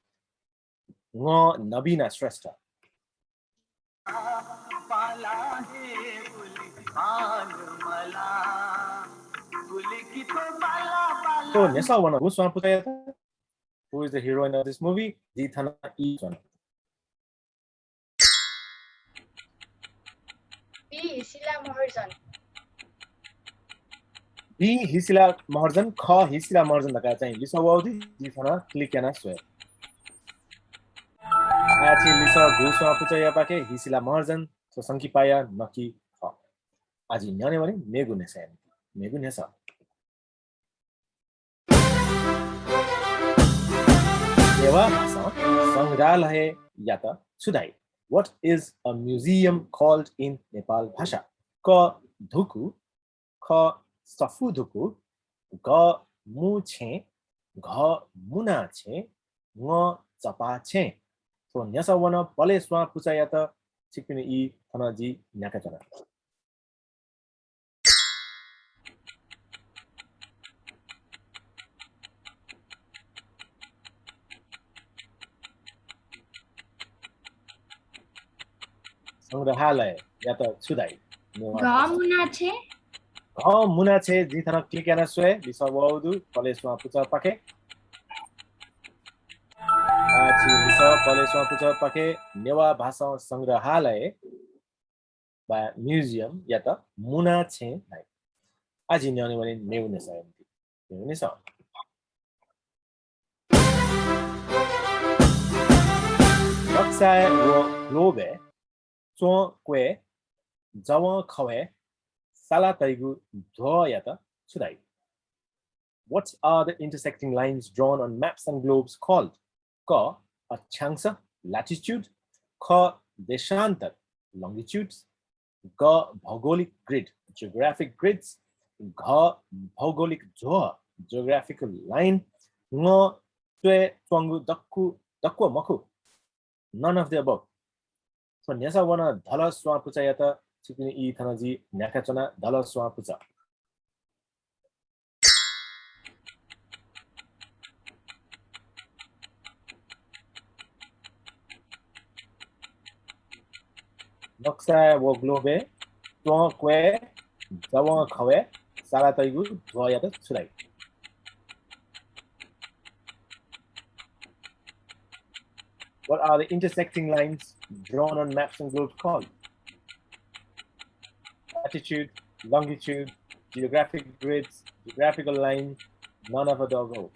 ङ, नबिना श्रेष्ठ। थ्व न्ह्यसः वन गु स्वां पुचःयात। Who is the heroine of this movie? जि थन ई च्वना। B, हिसिला महर्जन। B, हिसिला महर्जन, ख, हिसिला महर्जन धकाः चाहिँ लिसः वःगु दु, जि थन click याना स्वये। आः छि लिसः गु स्वां पुचःयापाखे हिसिला महर्जन, थ्व संकिपाया नकि खः। आः जि न्ह्यःने वने मेगु न्ह्यसःया निंतिं। मेगु न्ह्यसः। नेवाः भाषा संग्रहालययात छु धाइ? What is a museum called in Nepal भाषा? क, धुकु, ख, सफू धुकु, ग, मू छेँ, घ, मुना छेँ, ङ, चपा छेँ। थ्व न्ह्यसः वन पलय् स्वां पुचःयात। छिकपिनि ई थन जि न्ह्याकाच्वना। संग्रहालययात छु धाइ? घ, मुना छेँ। घ, मुना छेँ, जिं थन click याना स्वये, लिसः वःगु दु पलय् स्वां पुचःपाखे। आः छि लिसः पलय् स्वां पुचःपाखे। नेवाः भाषा संग्रहालय वा museum यात मुना छेँ धाइ। आः जि न्ह्यःने वने मेगु न्ह्यसःया निंतिं। मेगु न्ह्यसः। नक्साय् व globe-य् च्वं क्वय् जवं खवय् साला तइगु ध्वःयात छु धाइ? What are the intersecting lines drawn on maps and globes called? क, अक्षांश, latitude, ख, देशान्तर, longitudes, ग, भौगोलिक grid, geographic grids, घ, भौगोलिक ध्वः, geographical line, ङ, च्वय् च्वंगु दक्व, दक्व मखु, none of the above। थ्व न्ह्यसः वन धल स्वां पुचःयात। छिकपिनि ई थन जिं न्ह्याकाच्वना, धल स्वां पुचः। नक्साय् व ग्लोबय् च्वंक्वय् जवंखवय् साला तइगु ध्वयात छु धाइ? What are the intersecting lines drawn on maps and globes called? Latitude, longitude, geographic grids, geographical lines, none of the above.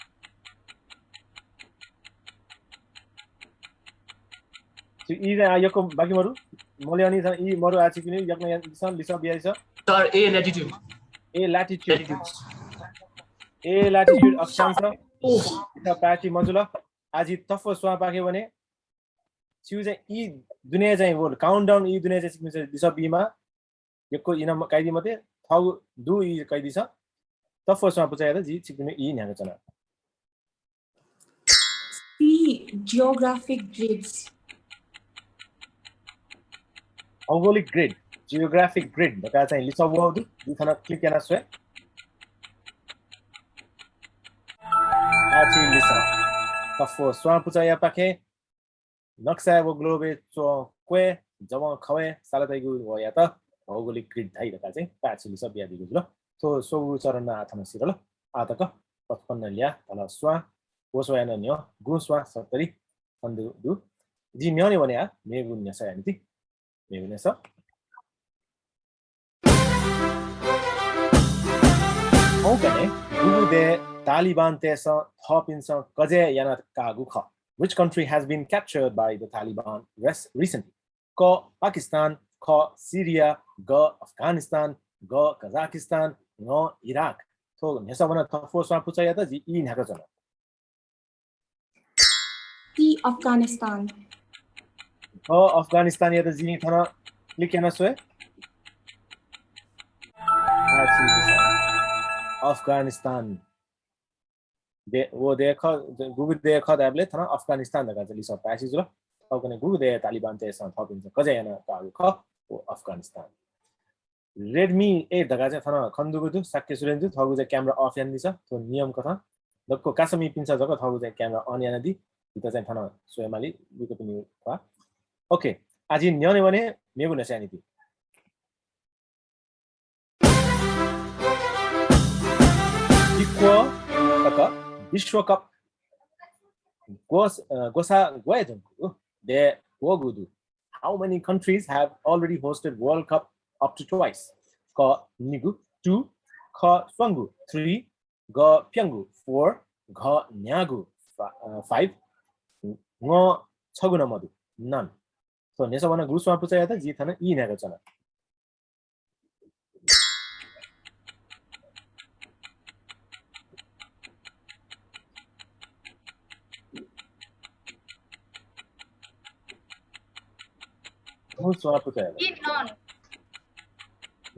छि ई चाहिँ आ यक्व बाकी मरु। मले अनि ई मरु आ छिकपिनि यक्न या लिसं लिसं बियाइस। Sir, A latitude। A latitude। Latitude। A latitude अक्षांश। ओह। इथं पाय्छि मजुल। आः जि तफ्व स्वां पाखे वने। छिउ चाहिँ ई दुने चाहिँ वो countdown ई दुने चाहिँ छिकपिन्सं लिसः बीमा। यक्व ई नं काइदी मते, थःगु दु ई काइदिसँ। तफ्व स्वां पुचःयात जि छिकपिनि ई न्ह्याकाच्वना। C, geographic grids। भौगोलिक grid, geographic grid धकाः चाहिँ लिसः वःगु दु, जि थन click याना स्वये। आः छि लिसः। तफ्व स्वां पुचःया पाखें नक्साय् व ग्लोबय् च्वंक्वय् जवंखवय् साला तइगु वयात भौगोलिक grid धाइ धकाः चाहिँ पाय्छि लिसः बियादीगु जुल। थ्व स्वगू चरण आः थन सिधल। आः तक पचपन्न ल्याः धल स्वां। व स्वया नं न्ह्यः गुँ स्वां सत्तरी खनेदु दु। जि न्ह्यःने वने आः मेगु न्ह्यसःया निंतिं। मेगु न्ह्यसः। थौंकन्हय् गुगु देय् तालिबानतय्सं थःपिन्सं कजय् याना काःगु खः? Which country has been captured by the Taliban rec-, recently? क पाकिस्तान, ख सिरिया, ग अफगानिस्तान, ग कजाकिस्तान, ङ इराक। थ्व न्ह्यसः वन तफ्व स्वां पुचःयात, जिं ई न्ह्याकाच्वना। C, अफगानिस्तान। ग अफगानिस्तानयात जिं थन click याना स्वये। आः छि लिसः। अफगानिस्तान। दे-, व देय् खः, गुगु देय् खः धायेबलय् थन अफगानिस्तान धकाः चाहिँ लिसः पाय्छि जुल। थौंकन्हय् गुगु देय् तालिबानतय्सं थःपिन्सं कजय् याना काःगु खः? व अफगानिस्तान। Redmi eight धकाः चाहिँ थन खनेदुगु दु, शाक्य सुरेन्द्रजु, थःगु चाहिँ camera off यानादिसँ, थ्व नियम कथं। दक्व कासामिपिन्सं जक थःगु चाहिँ camera on यानादी, जितः चाहिँ थन स्वयेमाली, विकपिनि ख्वाः। OK, आः जि न्ह्यःने वने मेगु न्ह्यसःया निंतिं। इक्व तक विश्वकप ग्वस-, अ, ग्वसाः ग्वये धुंकूगु देय् ग्वःगु दु? How many countries have already hosted World Cup up to twice? क निगू, two, ख स्वंगू, three, ग प्यंगू, four, घ न्यागू, फा-, अ, five, ङ छगू नं मदु, none। थ्व न्ह्यसः वन गुगु स्वां पुचःयात, जिं थन ई न्ह्याकाच्वना। गुगु स्वां पुचःयात। ई none।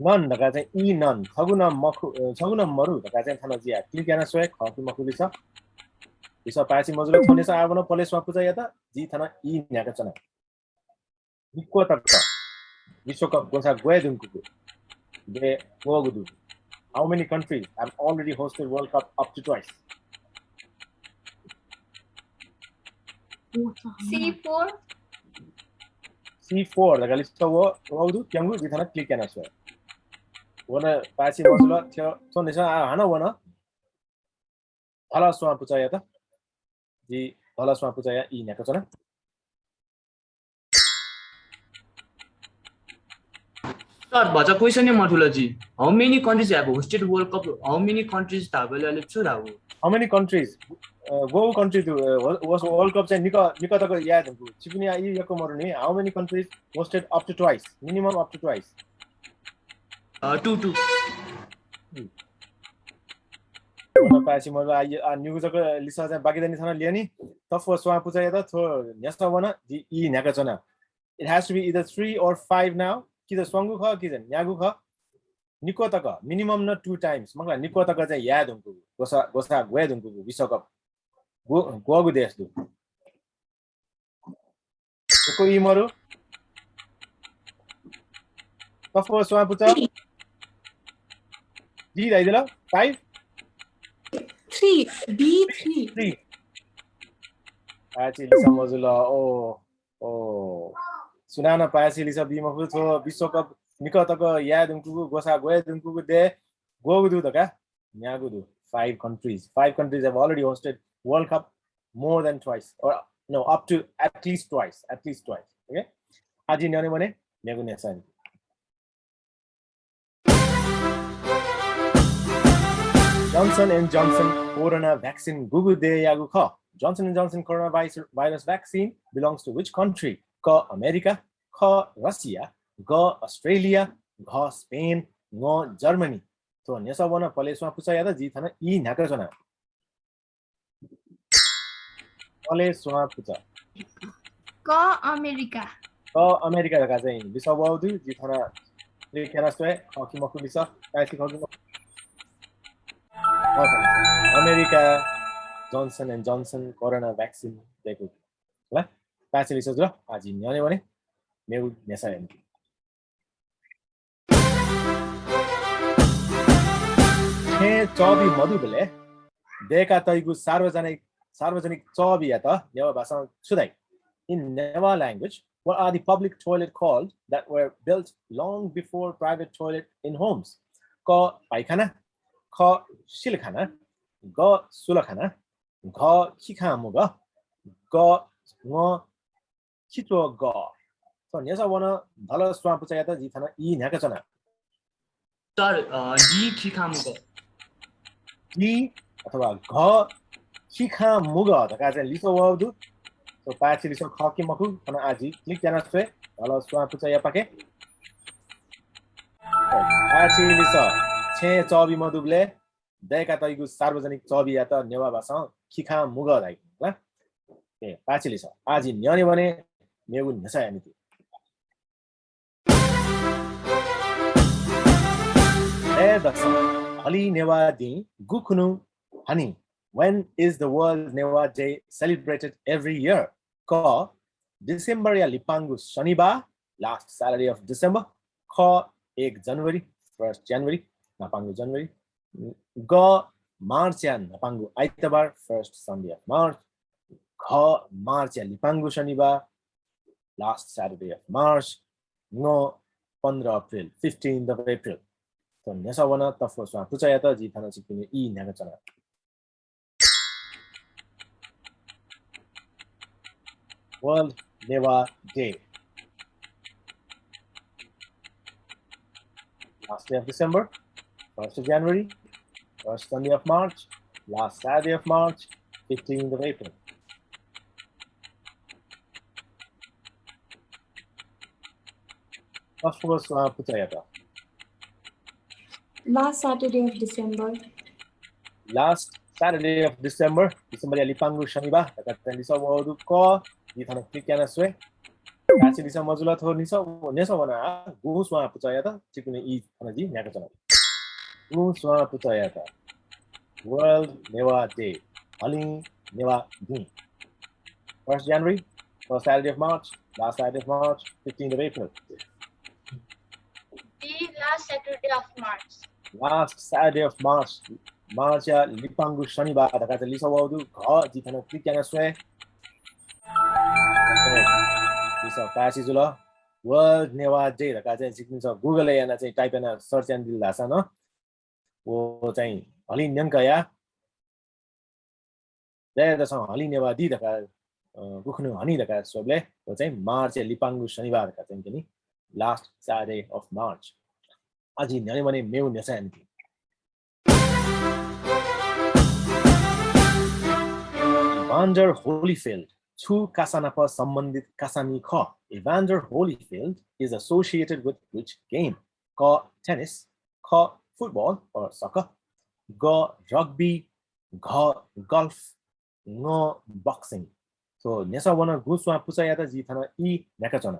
None धकाः चाहिँ ई none। छगू नं मखु, अ, छगू नं मरु धकाः चाहिँ थन जिं click याना स्वये, खः कि मखु लिसः। लिसः पाय्छि मजुल, थ्व न्ह्यसः आः वन पलेस्वां पुचःयात, जिं थन ई न्ह्याकाच्वना। इक्व तक विश्वकप ग्वसाः ग्वये धुंकूगु देय् ग्वःगु दु? How many countries have already hosted World Cup up to twice? C four। C four धकाः लिसः व, वःगु दु, प्यंगू, जिं थन click याना स्वये। वन पाय्छि मजुल, थ्व, थ्व न्ह्यसः आः हानं वन। धल स्वां पुचःयात। जिं धल स्वां पुचःया ई न्ह्याकाच्वना। सर, भचा question हे मथुल जि। How many countries have hosted World Cup? How many countries धाःबलय् अले छु धाःगु? How many countries? अ, ग्वःगु country दु, अ, हो-, होस-, World Cup चाहिँ निकः, निकः तक याये धुंकूगु। छिकपिनिया ई यक्व मरु नि। How many countries hosted up to twice? Minimum up to twice. A, two, two। Hmm। व नं पाय्छि मजुल, आ, आ, निगू जक लिसः चाहिँ बाकी दनि थन ल्यनी। तफ्व स्वां पुचःयात, थ्व न्ह्यसः वन, जिं ई न्ह्याकाच्वना। It has to be either three or five now। कि त स्वंगू खः, कि त न्यागू खः। निक्व तक, minimum नं two times, मखुला, निक्व तक चाहिँ याये धुंकूगु, ग्वसाः, ग्वसाः ग्वये धुंकूगु विश्वकप ग्व-, ग्वःगु देश दु? यक्व ई मरु। तफो स्वां पुचः। Three। D धाइदिल। Five। Three, B three। Three। पाय्छि लिसः मजुल। ओ, ओ। सुनानं पाय्छि लिसः बी मखु। थ्व विश्वकप निकः तक याये धुंकूगु, ग्वसाः ग्वये धुंकूगु दे ग्वःगु दु धकाः न्यागू दु। Five countries, five countries have already hosted World Cup more than twice, or no, up to at least twice, at least twice. OK, आः जि न्ह्यःने वने मेगु न्ह्यसः। Johnson and Johnson corona vaccine गुगु देय्‌यागु खः? Johnson and Johnson coronavirus vaccine belongs to which country? क अमेरिका, ख रसिया, ग अस्ट्रेलिया, घ स्पेन, ङ जर्मनी। थ्व न्ह्यसः वन पले स्वां पुचःयात। जिं थन ई न्ह्याकाच्वना। पले स्वां पुचः। क अमेरिका। क अमेरिका धकाः चाहिँ लिसः वःगु दु। जिं थन click याना स्वये, खः कि मखु लिसः, पाय्छि खः कि मखु। खः, खः लिसः। America Johnson and Johnson corona vaccine दय्‌कूगु। ल, पाय्छि लिसः जुल। आः जि न्ह्यःने वने मेगु न्ह्यसःया निंतिं। छेँय् चःबि मदुबलय् दय्‌का तइगु सार्वजनिक, सार्वजनिक चःबियात नेवाः भाषां छु धाइ? In Newa language, what are the public toilet called that were built long before private toilet in homes? क पाइखाना, ख सिलखाना, ग सुलखाना, घ खिखां मुगः, ग ङ खिच्वः ग। थ्व न्ह्यसः वन धल स्वां पुचःयात। जिं थन ई न्ह्याकाच्वना। सर, अ, D खिखां मुगः। D अथवा घ खिखां मुगः धकाः चाहिँ लिसः वःगु दु। थ्व पाय्छि लिसः खः कि मखु, थन आः जि click याना स्वये धल स्वां पुचःया पाखें। पाय्छि लिसः, छेँय् चःबि मदुबलय् दय्‌का तइगु सार्वजनिक चःबियात नेवाः भाषां खिखां मुगः धाइ। ल, ए, पाय्छि लिसः। आः जि न्ह्यःने वने मेगु न्ह्यसःया निंतिं। ए दसं, हलिं नेवाः दिं गुखुन्हु Honey? When is the World Newa Day celebrated every year? क डिसेम्बरया लिपांगु शनिबाः, last Saturday of December, ख एक जनवरी, first January, न्हापांगु जनवरी, ग मार्चया न्हापांगु आइतबार, first Sunday of March, घ मार्चया लिपांगु शनिबाः, last Saturday of March, ङ पन्ध्र अप्रिल, fifteenth of April। थ्व न्ह्यसः वन तफो स्वां पुचःयात। जिं थन छिकपिनि ई न्ह्याकाच्वना। World Newa Day. Last day of December, first of January, first Sunday of March, last Saturday of March, fifteenth of April. तफो स्वां पुचःयात। Last Saturday of December. Last Saturday of December, डिसेम्बरया लिपांगु शनिबाः धकाः चाहिँ लिसः वःगु दु। क, जिं थन click याना स्वये। पाय्छि लिसः मजुल। थ्व न्ह्यसः, न्ह्यसः वन आः गुँ स्वां पुचःयात, छिकपिनि ई थन जिं न्ह्याकाच्वना। गुँ स्वां पुचःयात। World Newa Day, हलिं नेवाः दिं। First January, first Saturday of March, last Saturday of March, fifteenth of April. D, last Saturday of March. Last Saturday of March, मार्चया लिपांगु शनिबाः धकाः चाहिँ लिसः वःगु दु। घ, जिं थन click याना स्वये। Correct। लिसः पाय्छि जुल। World Newa Day धकाः चाहिँ छिकपिन्सं Google-य् याना चाहिँ type याना search यानादिल धाःसा नं व चाहिँ हलिं न्यंकया दया दसं हलिं नेवाः दिं धकाः, अ, गुखुन्हु हनी धकाः स्वःबलय् व चाहिँ मार्चया लिपांगु शनिबाः धकाः चाहिँ तिनि, last Saturday of March। आः जि न्ह्यःने वने मेगु न्ह्यसःया निंतिं। Evander Holyfield छु कासा नाप सम्बन्धित कासामि खः? Evander Holyfield is associated with which game? क tennis, ख football or soccer, ग rugby, घ golf, ङ boxing। थ्व न्ह्यसः वन गुँ स्वां पुचःयात। जिं थन ई न्ह्याकाच्वना।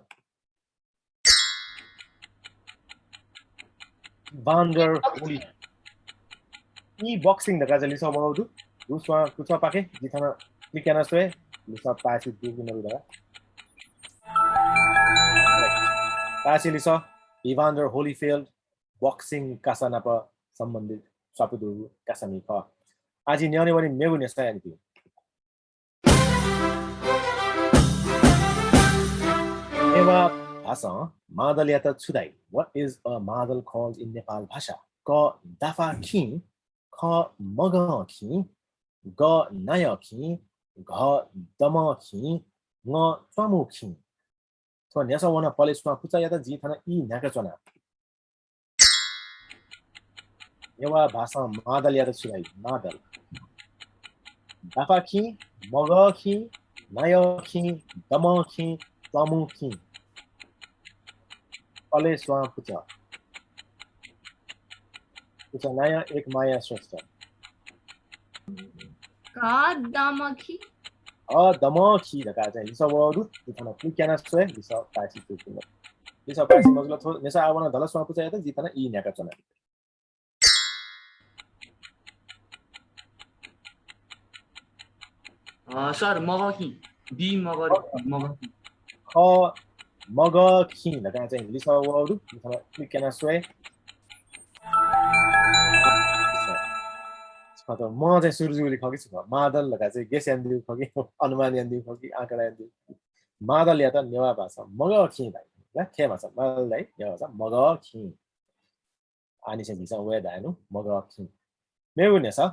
Evander Holy, ई boxing धकाः चाहिँ लिसः वःगु दु। गुँ स्वां पुचःपाखें जिं थन click याना स्वये, लिसः पाय्छि दु कि मदु धकाः। Correct। पाय्छि लिसः Evander Holyfield boxing कासा नाप सम्बन्धित स्वापू दुगु कासामि खः। आः झी न्ह्यःने वने मेगु न्ह्यसःया निंतिं। नेवाः भासं मादलयात छु धाइ? What is a madal called in Nepal भाषा? क दाफा खिं, ख मगः खिं, ग नायः खिं, घ दमः खिं, ङ च्वामू खिं। थ्व न्ह्यसः वन पले स्वां पुचःयात जिं थन ई न्ह्याकाच्वना। नेवाः भासं मादलयात छु धाइ? मादल। दाफा खिं, मगः खिं, नायः खिं, दमः खिं, च्वामू खिं। पले स्वां पुचः। पुचः नायः एक माया श्रेष्ठ। घ दमः खिं। घ दमः खिं धकाः चाहिँ लिसः वःगु दु। जिं थन click याना स्वये, लिसः पाय्छि जुल। लिसः पाय्छि मजुल। थ्व न्ह्यसः आः वन धल स्वां पुचःयात, जिं थन ई न्ह्याकाच्वना। अ, सर, मगः खिं। B मगः, मगः खिं। ख मगः खिं धकाः चाहिँ लिसः वःगु दु। थन click याना स्वये। छकः म चाहिँ सुरु जूगुलिं खः कि छु खः, मादल धकाः चाहिँ guess यानादीगु खः कि, अनुमान यानादीगु खः कि, आँकडा यानादीगु। मादलयात नेवाः भासं मगः खिं धाइ। ल, खय् भासं मादल धाइ, नेवाः भासं मगः खिं। आः निसें झीसं वये धयागु मगः खिं। मेगु न्ह्यसः।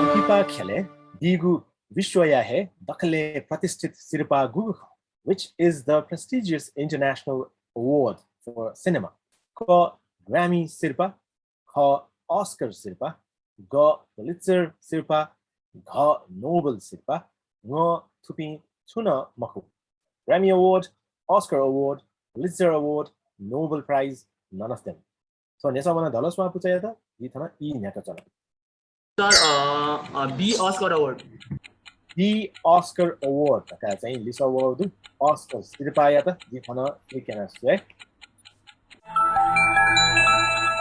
उकिपा ख्यलय् बीगु विश्वया हे दकले प्रतिष्ठित सिरपाः गुगु खः? Which is the prestigious international award for cinema? क ग्रामी सिरपाः, ख Oscar सिरपाः, ग Pulitzer सिरपाः, घ Nobel सिरपाः, ङ थुपिं छुं नं मखु। Grammy Award, Oscar Award, Pulitzer Award, Nobel Prize, none of them. थ्व न्ह्यसः वन धल स्वां पुचःयात, जिं थन ई न्ह्याकाच्वना। सर, अ, अ, B Oscar Award। B Oscar Award धकाः चाहिँ लिसः वःगु दु। Oscar सिरपाःयात जिं थन click याना स्वये।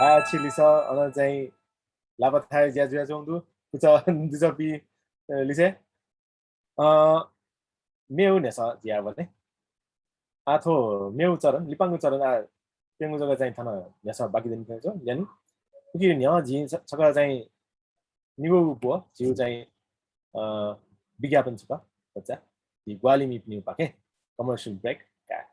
आः छि लिसः अन चाहिँ लापा थाय् ज्या जुयाच्वंगु दु। पुचः दुजःपिं, अ, लिसे। अ, मेगु न्ह्यसः जिं याये वने। आः थ्व मेगु चरण, लिपांगु चरण आः प्यंगु जक चाहिँ थन न्ह्यसः बाकी दनि खँ न्यने। उकी न्ह्यः जिं छ-, छकः चाहिँ निगू ब्व झीगु चाहिँ, अ, विज्ञापन छकः, भचा झी ग्वाहालि मीपिनिगु पाखें commercial break का।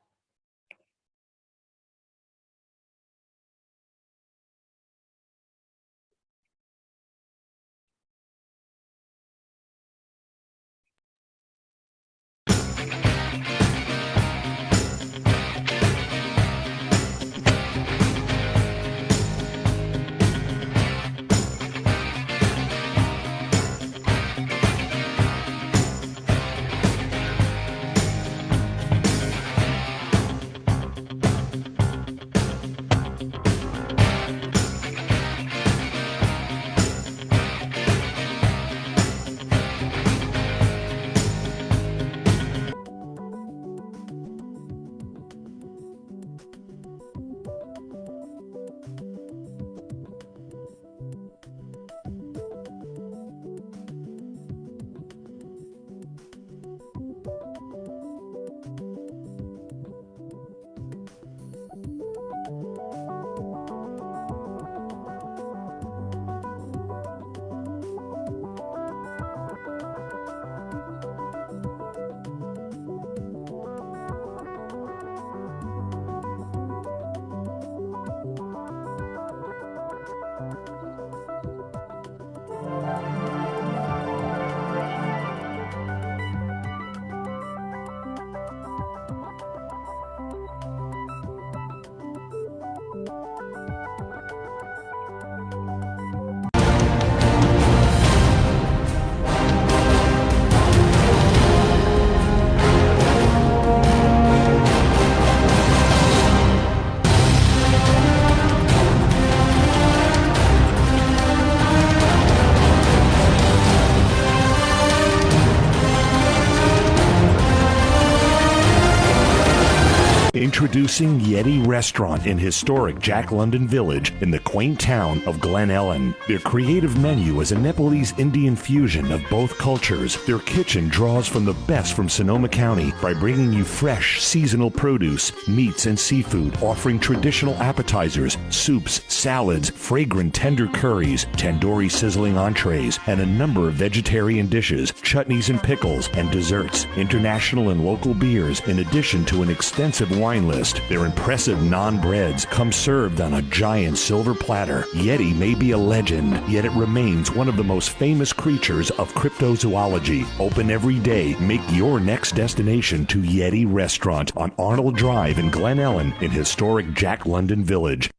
Introducing Yeti Restaurant in historic Jack London Village in the quaint town of Glen Ellen. Their creative menu is a Nepalese Indian fusion of both cultures. Their kitchen draws from the best from Sonoma County by bringing you fresh seasonal produce, meats, and seafood, offering traditional appetizers, soups, salads, fragrant tender curries, tandoori sizzling entrees, and a number of vegetarian dishes, chutneys and pickles, and desserts, international and local beers, in addition to an extensive wine list. Their impressive naan breads come served on a giant silver platter. Yeti may be a legend, yet it remains one of the most famous creatures of cryptozoology. Open every day. Make your next destination to Yeti Restaurant on Arnold Drive in Glen Ellen in historic Jack London Village.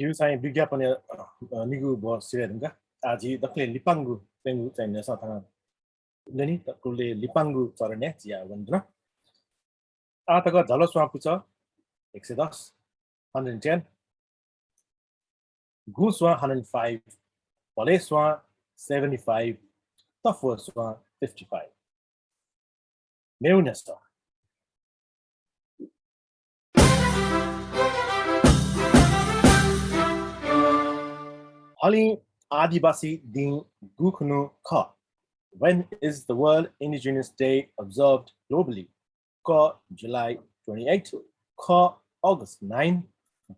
झीगु चाहिँ विज्ञापनया, अ, निगू ब्व सिधये धुंकाः आः झी दकलय् लिपांगु प्यंगू चाहिँ न्ह्यसः थन ल्यनी, दकलय् लिपांगु चरणय् जिया वने धुन। आः तक झलः स्वां पुचः एक सय दस, hundred ten, गुँ स्वां hundred five, भलय् स्वां seventy five, तफ्वः स्वां fifty five। मेगु न्ह्यसः। हलिं आदिवासी दिं गुखुन्हु खः? When is the World Indigenous Day observed globally? क, July twenty eight, ख, August nine,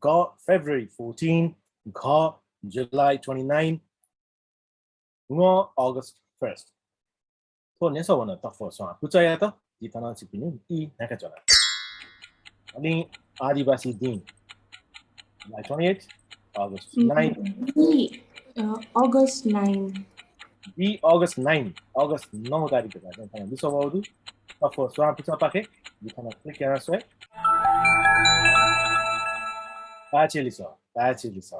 ग, February fourteen, घ, July twenty nine, ङ, August first। थ्व न्ह्यसः वन तफ्वः स्वां पुचःयात। जिं थन छिकपिनि ई न्ह्याकाच्वना। हलिं आदिवासी दिं, July twenty eight, August nine। B, अ, August nine। B, August nine, August नौ तारिख धकाः चाहिँ थन लिसः वःगु दु। तफ्वः स्वां पुचःपाखें जिं थन click याना स्वये। पाय्छि लिसः, पाय्छि लिसः।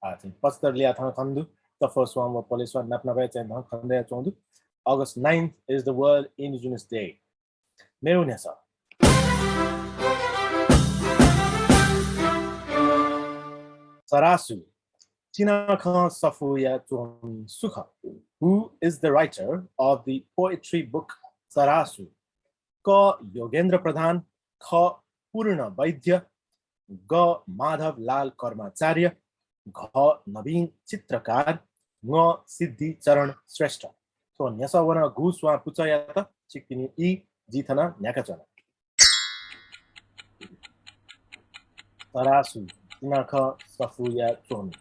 आः चाहिँ पचहत्तर ल्याः थन खने दु। तफ्वः स्वां व भलय् स्वां नाप नापं चाहिँ थन खनेदयाच्वंगु दु। August ninth is the World Indigenous Day। मेगु न्ह्यसः। चरासु, चिनाखँ सफूया च्वमि सु खः? Who is the writer of the poetry book चरासु? क, योगेन्द्र प्रधान, ख, पूर्ण वैद्य, ग, माधव लाल कर्माचार्य, घ, नवीन चित्रकार, ङ, सिद्धिचरण श्रेष्ठ। थ्व न्ह्यसः वन गु स्वां पुचःयात। छिकपिनि ई जिं थन न्ह्याकाच्वना। चरासु, चिनाखँ सफूया च्वमि।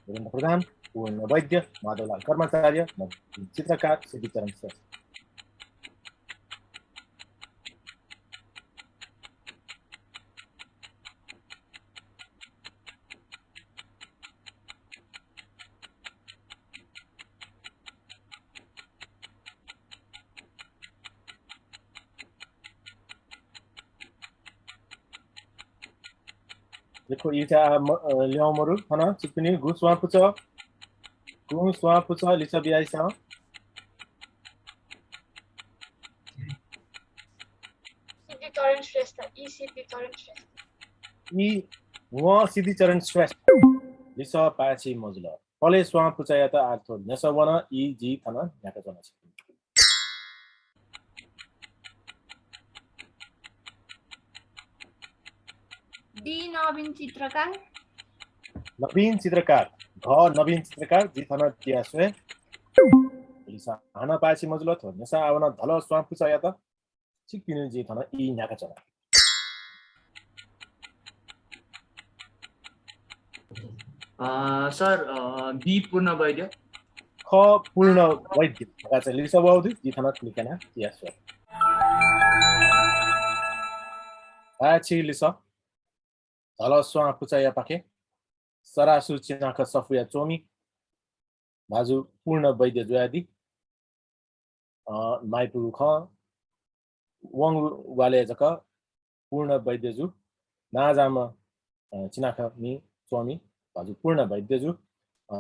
योगेन्द्र प्रधान, पूर्ण वैद्य, माधवलाल कर्माचार्य, नवीन चित्रकार, सिद्धिचरण श्रेष्ठ। देखो, इचा म-, अ, ल्यं मरु, हन, छिकपिनि गु स्वां पुचः, गु स्वां पुचः लिसः बियादिसँ। सिद्धिचरण श्रेष्ठ, ई सिद्धिचरण श्रेष्ठ। ई, व सिद्धिचरण श्रेष्ठ। लिसः पाय्छि मजुल। भलय् स्वां पुचःयात आः थ्व न्ह्यसः वन, ई जिं थन न्ह्याकाच्वना। D नवीन चित्रकार। नवीन चित्रकार, घ नवीन चित्रकार, जिं थन तिया स्वये। लिसः हानं पाय्छि मजुल, थ्व न्ह्यसः आः वन धलः स्वां पुचःयात। छिकपिनि जिं थन ई न्ह्याकाच्वना। अ, सर, अ, B पूर्ण वैद्य। ख पूर्ण वैद्य धकाः चाहिँ लिसः वःगु दु, जिं थन click याना तिया स्वये। पाय्छि लिसः। धलः स्वां पुचःया पाखें चरासु चिनाखँ सफूया च्वमि भाजु पूर्ण वैद्य जुयादी। अ, माइपुगु खँ वंगु ग्वालय् जक पूर्ण वैद्यजु नांजाःम्ह, अ, चिनाखँमि च्वमि भाजु पूर्ण वैद्यजु, अ,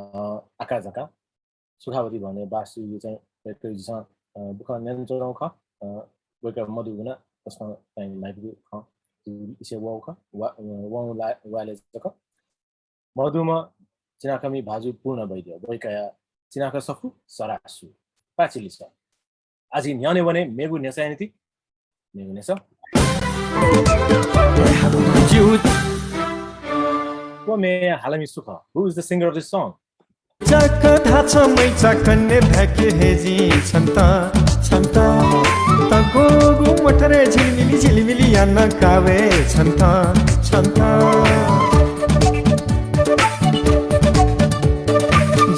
आकाझाकां सुखावती भवनय् बास जूगु चाहिँ वय्कःयात जिं, अ, बुखँ न्यनाच्वनागु खः। अ, वय्कः मदुगु नं प्रश्न चाहिँ माइपुगु खँ, इसे वःगु खँ, वा-, वं ला-, वाले जक। मधुमा चिनाखमी भाजु पूर्ण वैद्य, वय्‌कःया चिनाखँ सफू सरासु। पाय्‌छि लिसः। आः झी न्ह्यःने वने मेगु न्ह्यसःया निंतिं। मेगु न्ह्यसः। ज्यू। व म्येया हालामि सु खः? Who is the singer of this song? जक धाछम्ह मैचा कन्ने धके हे जिं छन्त, छन्त। तगोगु मोटरय् झिलिमिलि, झिलिमिलि याना कावे छन्त, छन्त।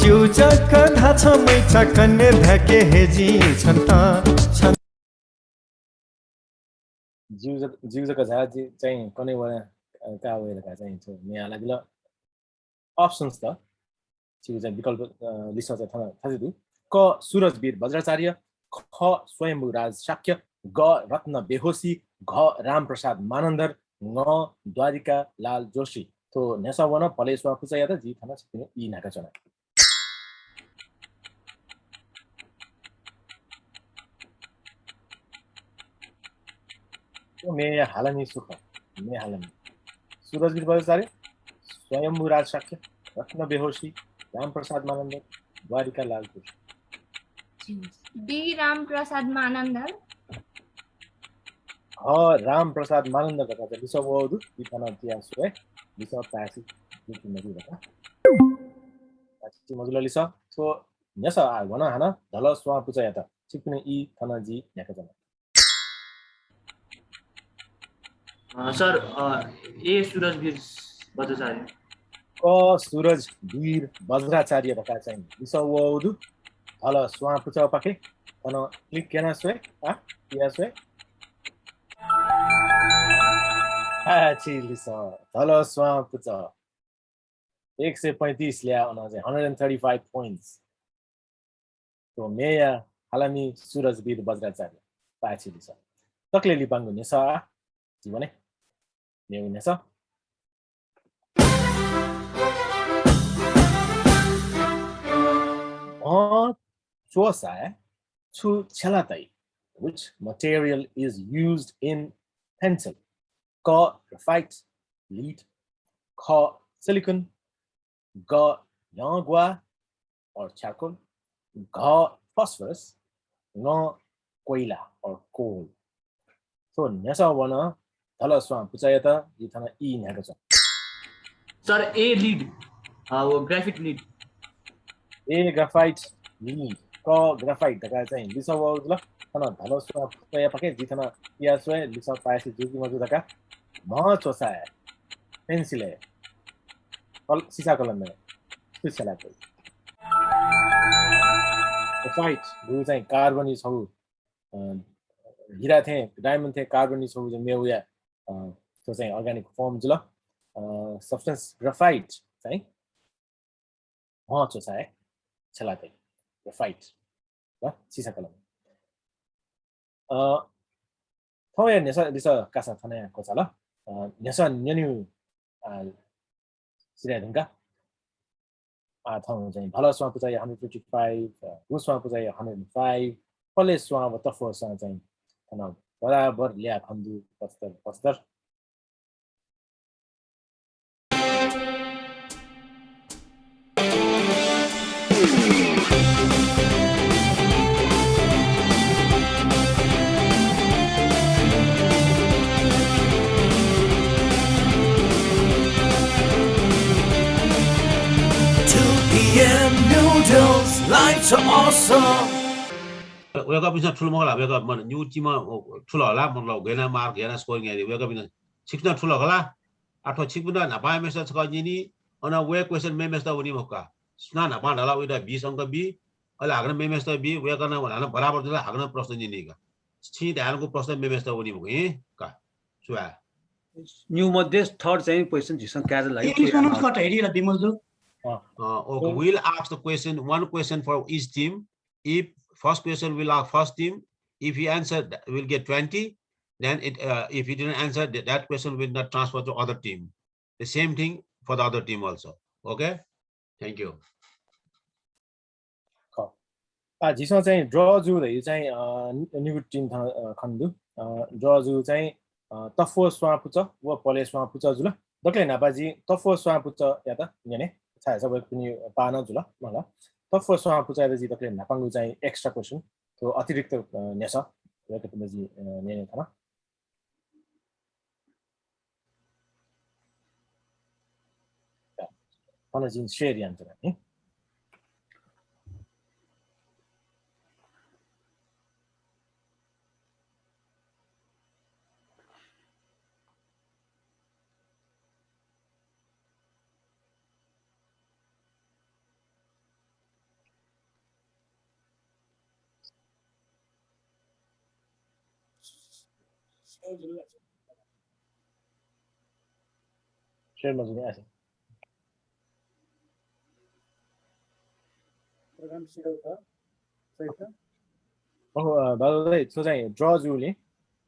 ज्यू जक धाछम्ह मैचा कन्ने धके हे जिं छन्त, छन्त। ज्यू जक, ज्यू जक झा जि चाहिँ कन्ने वना, अ, का वये धकाः चाहिँ थ्व म्ये हालादिल। Options त, छिगु चाहिँ विकल्प, अ, लिसः चाहिँ थन थासय् दु। क, सुरजवीर वज्राचार्य, ख, स्वयम्भू राज शाक्य, ग, रत्न बेहोशी, घ, रामप्रसाद मानन्धर, ङ, द्वारिका लाल जोशी। थ्व न्ह्यसः वन भलय् स्वां पुचःयात, जिं थन छिकपिनि ई न्ह्याकाच्वना। थ्व म्येया हालामि सु खः? म्ये हालामि। सुरजवीर वज्राचार्य, स्वयम्भू राज शाक्य, रत्न बेहोशी, रामप्रसाद मानन्धर, द्वारिका लाल जोशी। B रामप्रसाद मानन्धर। ह, रामप्रसाद मानन्धर धकाः चाहिँ लिसः वःगु दु। जिं थन तिया स्वये, लिसः पाय्‌छि जुइ कि मजू धकाः। पाय्‌छि मजुल लिसः। थ्व न्ह्यसः आः वन हानं धल स्वां पुचःयात। छिकपिनि ई थन जिं न्ह्याकाच्वना। अ, सर, अ, A सुरजवीर वज्राचार्य। क सुरजवीर वज्राचार्य धकाः चाहिँ लिसः वःगु दु। धल स्वां पुचःपाखे थन click याना स्वये, आ, या स्वये। पाय्‌छि लिसः, धल स्वां पुचः। एक सय पैंतिस ल्याः अन चाहिँ, hundred and thirty five points। थ्व म्येया हालामि सुरजवीर वज्राचार्य। पाय्‌छि लिसः। दकलय् लिपांगु न्ह्यसः आः, झी वने। मेगु न्ह्यसः। भ्वं च्वसाय् छु छ्यला तइ? Which material is used in pencil? क, graphite, lead, ख, silicon, ग, न्ह्यंग्वाः or charcoal, घ, phosphorus, ङ, कोइला or coal। थ्व न्ह्यसः वन धल स्वां पुचःयात, जिं थन ई न्ह्याकाच्वना। सर, A lead, अ, व graphite lead। A graphite lead, क graphite धकाः चाहिँ लिसः वःगु जुल। थन धल स्वां पुचःयापाखें जिं थन या स्वये, लिसः पाय्‌छि जू कि मजू धकाः। भ्वं च्वसाय्, pencil-य्, कल-, सिसा कलमय् छु छ्यला तइ? Graphite, गु चाहिँ कार्बनी छगू, अ, हिरा थें, diamond थें कार्बनी छगू चाहिँ मेगुया, अ, थ्व चाहिँ organic form जुल। अ, substance graphite चाहिँ भ्वं च्वसाय् छ्यला तइ, graphite, वा सिसा कलम। अ, थौंया न्ह्यसः लिसः कासा थन हे क्वचाल। अ, न्ह्यसः न्यनेगु, अ, सिधये धुंकाः, अ, थौं चाहिँ भल स्वां पुचःया hundred fifty five, अ, गु स्वां पुचःया hundred five, पले स्वां व तफ्वः स्वां चाहिँ थन बराबर ल्याः खने दु, पचहत्तर पचहत्तर। Two P M Noodles, life's awesome। वय्‌कःपिन्सं थुल मखु ला, वय्‌कः मन न्यू टिम थुल होला, मतलब गय् याना mark, गय् याना scoring याइ, वय्‌कःपिन्सं छिकपिन्सं थुल खला। आः थ्व छिकपिन्त न्हापांम्हेसित छकः न्यनी, अन व हे question मेम्हेसित वनी मखु का। सुनां न्हापां धाल उइत बीस अंक बी, अले हाकनं मेम्हेसित बी, वय्‌कलं हानं बराबर जुल, हाकनं प्रश्न न्यनी का। छिं धायेधुंकूगु प्रश्न मेम्हेसित वनी मखु, हें का। सुवा। न्यू मध्ये third चाहिँ question झीसं कायेत लागि। English मा नं छकः धयादिल विमल जु। अँ। अ, okay, we'll ask the question, one question for each team. If first question will ask first team, if he answered, th-, will get twenty. Then it, uh, if he didn't answer, th-, that question will not transfer to other team. The same thing for the other team also. Okay? Thank you. खः। आ, झीसं चाहिँ draw जू धइगु चाहिँ, अ, नि-, निगू team थन, अ, खने दु। अ, draw जू चाहिँ, अ, तफ्वः स्वां पुचः व पलय् स्वां पुचः जुल। दकलय् न्हापा जिं तफ्वः स्वां पुचःयात न्यने, छाय्‌धाःसा वय्‌कःपिनि पाः नं जुल, मखु ला। तफ्वः स्वां पुचःयात जिं दकलय् न्हापांगु चाहिँ extra question, थ्व अतिरिक्त, अ, न्ह्यसः वय्‌कःपिन्त जिं, अ, न्यने थन। अन जिं share यानाच्वना नि। Share मजुल नि, अच्छा। Program share का, सही का? ओहो, अ, दाजु दाइ, थ्व चाहिँ draw जूगुलिं,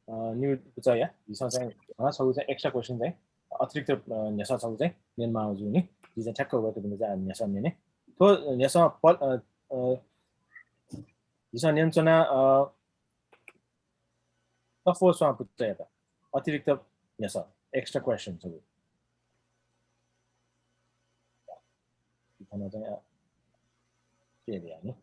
अ, निगू पुचःया, झीसं चाहिँ, अ, छगू चाहिँ extra question चाहिँ, अतिरिक्त, अ, न्ह्यसः छगू चाहिँ न्यनेमाःगु जूगुलिं, जिं चाहिँ ठ्याक्क वय्‌कःपिन्त चाहिँ न्ह्यसः न्यने। थ्व न्ह्यसः प-, अ, अ, झीसं न्यनाच्वना, अ, तफ्वः स्वां पुचःयात अतिरिक्त न्ह्यसः, extra question छगू। थन चाहिँ, अ, के अरे यानि?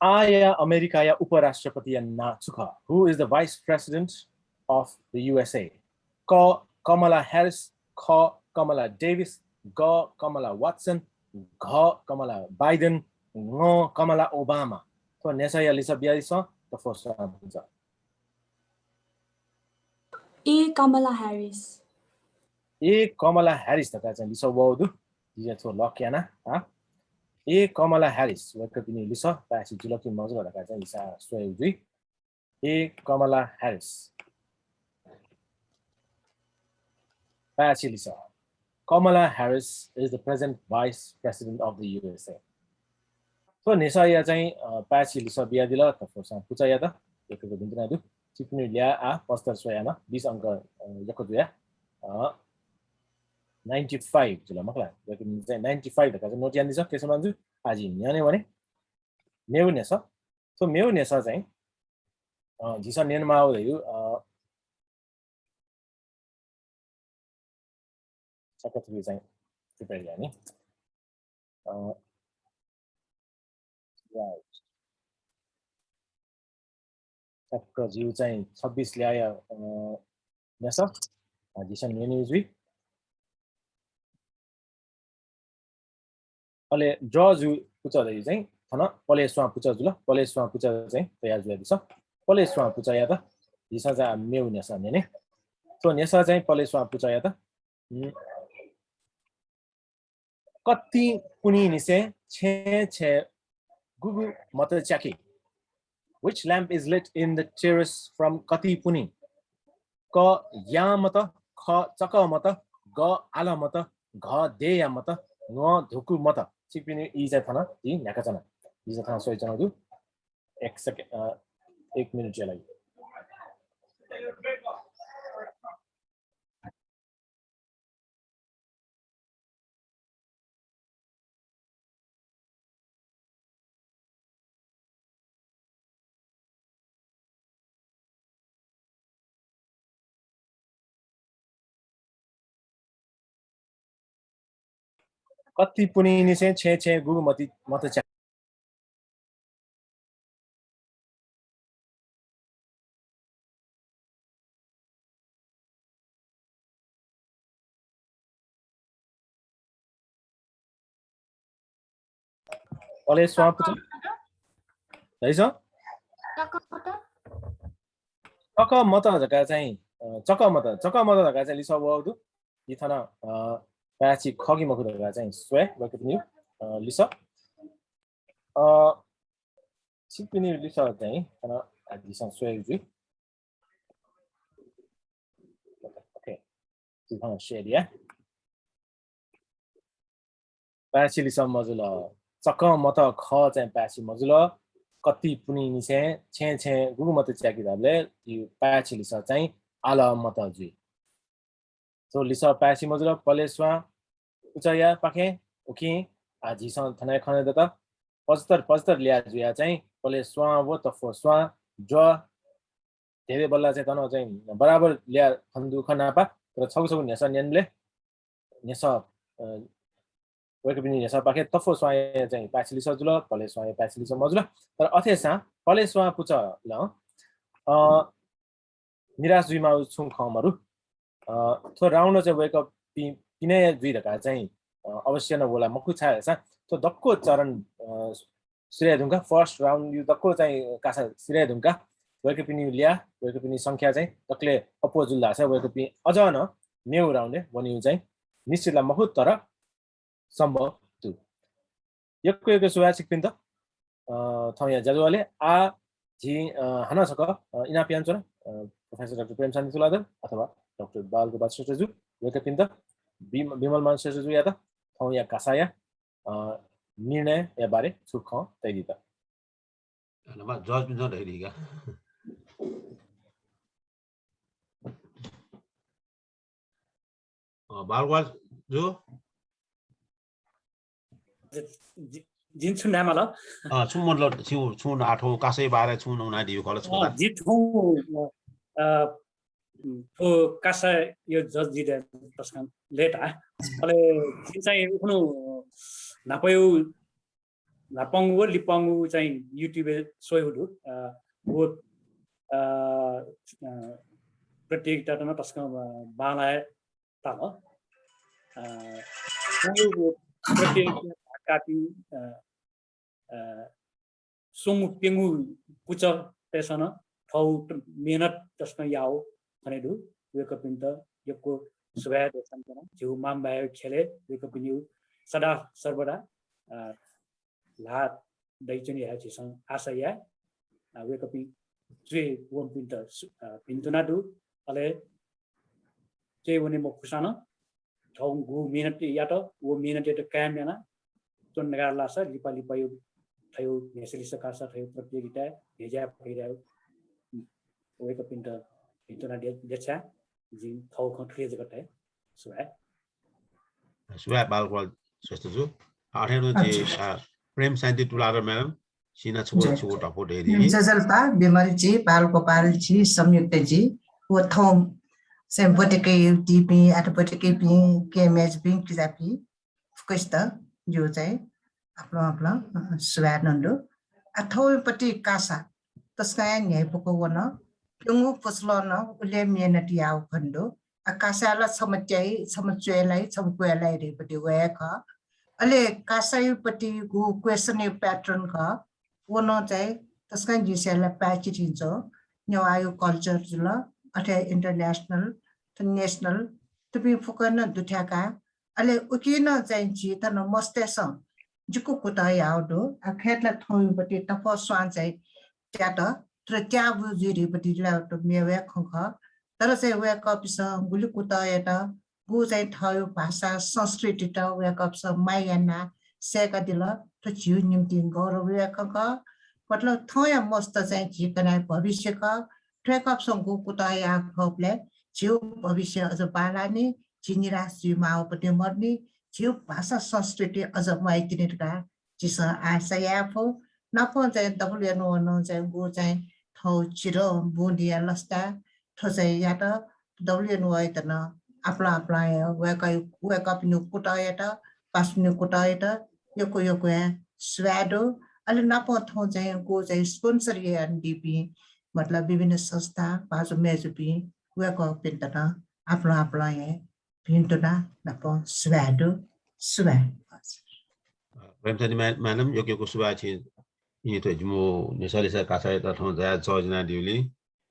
आःया अमेरिकाया उपराष्ट्रपतिया नां छु खः? Who is the vice president of the U S A? क, कमला ह्यारिस, ख, कमला डेभिस, ग, कमला वाटसन, घ, कमला बाइडेन, ङ, कमला ओबामा। थ्व न्ह्यसःया लिसः बियादिसँ, तफ्वः स्वां पुचः। A, कमला ह्यारिस। A, कमला ह्यारिस धकाः चाहिँ लिसः वःगु दु। जिं थ्व lock याना, आ? A, कमला ह्यारिस, वय्‌कःपिनि लिसः पाय्‌छि जुल कि मजुल धकाः चाहिँ झीसं स्वयेगु जुइ। A, कमला ह्यारिस। पाय्‌छि लिसः। Kamala Harris is the present vice president of the U S A। थ्व न्ह्यसःया चाहिँ, अ, पाय्‌छि लिसः बियादिल, तफ्वः स्वां पुचःयात यक्व यक्व भिन्तुना दु। छिकपिनि ल्याः आः पचहत्तर स्वयाः नं बीस अंक, अ, यक्व जुयाः, अ, ninety five जुल, मखु ला। वय्‌कःपिनि चाहिँ ninety five धकाः चाहिँ note यानादिसँ, केशव मांजु। आः जि न्ह्यःने वने। मेगु न्ह्यसः। थ्व मेगु न्ह्यसः चाहिँ, अ, झीसं न्यनेमाःगु धइगु, अ, छकः थुकी चाहिँ prepare याये नि। अ, right। ठ्याक्क झीगु चाहिँ छब्बिस ल्याःया, अ, न्ह्यसः, अ, झीसं न्यनेगु जुइ। अले draw जूगु पुचः धइगु चाहिँ थन पलय् स्वां पुचः जुल, पलय् स्वां पुचः चाहिँ तयार जुयादिसँ। पलय् स्वां पुचःयात झीसं चाहिँ मेगु न्ह्यसः न्यने। थ्व न्ह्यसः चाहिँ पलय् स्वां पुचःयात, उम्, कतिपुन्हिनिसें छेँय् छेँय् गुगु मत च्याकी? Which lamp is lit in the terrace from कतिपुन्हि? क, यां मत, ख, चकः मत, ग, आलः मत, घ, देय्‌या मत, ङ, धुकू मत। छिकपिनि ई चाहिँ थन जिं न्ह्याकाच्वना। ई चाहिँ थन स्वयाच्वनागु दु। एक second, अ, एक मिनेटया लागि। कतिपुन्हिनिसें छेँय् छेँय् गुगु मति, मत च्या- पलय् स्वां पुचः। धइसँ? चकः मत। चकः मत धकाः चाहिँ, अ, चकः मत, चकः मत धकाः चाहिँ लिसः वःगु दु। जि थन, अ, पाय्‌छि खः कि मखु धकाः चाहिँ स्वये, वय्‌कःपिनि, अ, लिसः। अ, छिकपिनि लिसः चाहिँ थन, अ, झीसं स्वयेगु जुइ। OK। जि थन share याये। पाय्‌छि लिसः मजुल। चकः मत ख चाहिँ पाय्‌छि मजुल। कतिपुन्हिनिसें छेँय् छेँय् गुगु मत च्याकी धाःबलय् जि पाय्‌छि लिसः चाहिँ आलः मत जुइ। थ्व लिसः पाय्‌छि मजुल। पलेस्वां पुचःया पाखें उकिं आ झीसं थन हे खने दत। पचहत्तर पचहत्तर ल्याः जुयाः चाहिँ पलेस्वां व तफ्वस्वां ड्र धेबे बल्ला चाहिँ थन चाहिँ बराबर ल्याः खने दु खः नापा। तर छगू छगू न्ह्यसः न्यनेबलय् न्ह्यसः, अ, वय्‌कःपिनि न्ह्यसःपाखें तफ्वस्वांया चाहिँ पाय्‌छि लिसः जुल, पलेस्वांया पाय्‌छि लिसः मजुल। तर अथेसां पलेस्वां पुचलं, अ, निराश जुइमाःगु छुं खँ मरु। अ, थ्व round चाहिँ वय्‌कःपिं पिने जुइ धकाः चाहिँ, अ, अवश्य नं वला मखु, छाय्‌धाःसा थ्व दक्व चरण, अ, सिधये धुंकाः, first round यु दक्व चाहिँ कासा सिधये धुंकाः वय्‌कःपिनि ल्याः, वय्‌कःपिनि संख्या चाहिँ दकले अप्वः जुल धाःसा वय्‌कःपिं अझ नं मेगु round य् वनेगु चाहिँ निश्चित ला मखु, तर सम्भव दु। यक्व यक्व सुभाय् छिकपिन्त, अ, थौंया ज्याझ्वलय्। आ, झी, अ, हानं छकः, अ, इनाप यानाच्वना, अ, प्रोफेसर डाक्टर प्रेमशान्ति तुलाधर अथवा डाक्टर बालगोपाल श्रेष्ठजु, वय्‌कःपिन्त, विम-, विमल मान श्रेष्ठजुयात थौंया कासाया, अ, निर्णयया बारे छुं खँ तयादीत। नमा जजपिन्सं धयादी का। अ, बालगोपाल जु? जि-, जि-, जिं छु धायेमाल? अ, छुं मतलब, छु, छु आः थौं कासाया बारे छुं नमूना दिउ खला, छु अ, ला? जि थौं, अ, अ, थ्व कासाया जज जुइ तसकं late आ। अले जिं चाहिँ उखुन्हु न्हापाया न्हापांगु व लिपांगु चाहिँ YouTube-य् स्वयागु दु। अ, व, अ, अ, प्रतियोगितात नं तसकं, अ, बांलाः हे ताल। अ, स्वंगू प्रतियोगिता भाग काःपिं, अ, अ, स्वंगू प्यंगू पुचःतय्‌सं नं थःगु मेहनत तसकं याःगु खने दु। वय्‌कःपिन्त यक्व सुभाय् देछानाच्वना। झीगु मांभाय्‌या ख्यलय् वय्‌कःपिनिगु सदा सर्वदा, अ, ल्हाः दइच्वनी धयाः झीसं आशा याये। अ, वय्‌कःपिं च्वय् वंपिन्त सु-, अ, भिन्तुना दु। अले च्वय् वने मफुसां नं थःगु मेहनत यात, व मेहनतयात कायम याना च्वने धकाः लासा लिपा लिपाया थ्व न्ह्यसः लिसः कासा थ्व प्रतियोगिताय् न्ह्यज्याये फइ धयाः वय्‌कःपिन्त भिन्तुना दे-, देछाये। जिं थःगु खँ थुलि जक धाये। सुभाय्। सुभाय् बालगोपाल श्रेष्ठजु। अथे नं झी, अ, प्रेमशान्ति तुलाधर madam, छिं नं छुं, छुं धपु धयादी। जजलपा विमलजी, बालगोपालजी, संयुक्तजी, व थौं स्वयं ब्वति कयादीपिं, अथे ब्वति कयादीपिं, के मेजपिं, किजापिं, फुक्कसित जिगु चाहिँ आपालं आपालं, अ, सुभाय् नं दु। आ, थौंपति कासा तसकं हे न्ह्याइपुक वन। प्यंगू पुचलं नं उलि हे मेहनत याःगु खने दु। आ, कासाय् ला छम्ह त्याइ, छम्ह च्वय् लाइ, छम्ह क्वय् लाइ धइपति वये खः। अले कासायापतिगु question-या pattern खः। व नं चाहिँ तसकं जिं स्वये ला पाय्‌छि थें च्वं। नेवाःया culture जुल, अथे international, national, थुपिं फुक्क नं दुथ्याकाः। अले उकी नं चाहिँ झी थन मस्तय्‌सं जिगु कुतः याःगु दु। आ, खय्‌त ला थौंपति तफ्वस्वां चाहिँ त्यात, तर त्याःगु जुइ धइपति ला त मेगु हे खँ खः। तर चाहिँ वय्‌कःपिन्सं गुलि कुतः यात, गु चाहिँ थःगु भाषा संस्कृतित वय्‌कःपिन्सं माया यानाः सय्‌कादिल, थ्व झीगु निंतिं गौरवया खँ खः। मतलब थौंया मस्त चाहिँ झी कन्हय् भविष्य खः। थ्वय्‌कःपिन्सं गु कुतः याःगु खःबलय् झीगु भविष्य अझ बांलाःनि, झी निराश जुइमाःगु पति मदुनि, झीगु भाषा संस्कृति अझ म्वाइतिनि धकाः झीसं आशा याये फु। नापं चाहिँ WNO नं चाहिँ गु चाहिँ थौं झिदँ बुँदिया लसताय् थ्व चाहिँ यात। WNO-यात नं आपालं आपालं हे वय्‌कः, वय्‌कःपिनिगु कुतःयात, पासापिनिगु कुतःयात यक्व यक्व हे सुभाय् दु। अले नापं थौं चाहिँ गु चाहिँ sponsor यानादीपिं, मतलब विभिन्न संस्था, भाजु मय्‌जुपिं, वय्‌कःपिन्त नं आपालं आपालं हे भिंतुना नापं सुभाय् दु। सुभाय्। प्रेमशान्ति मा-, madam, यक्व यक्व सुभाय् छिं, छिं थ्व जिमु न्ह्यसः लिसः कासायात थौं जाया जज यानादीगुलिं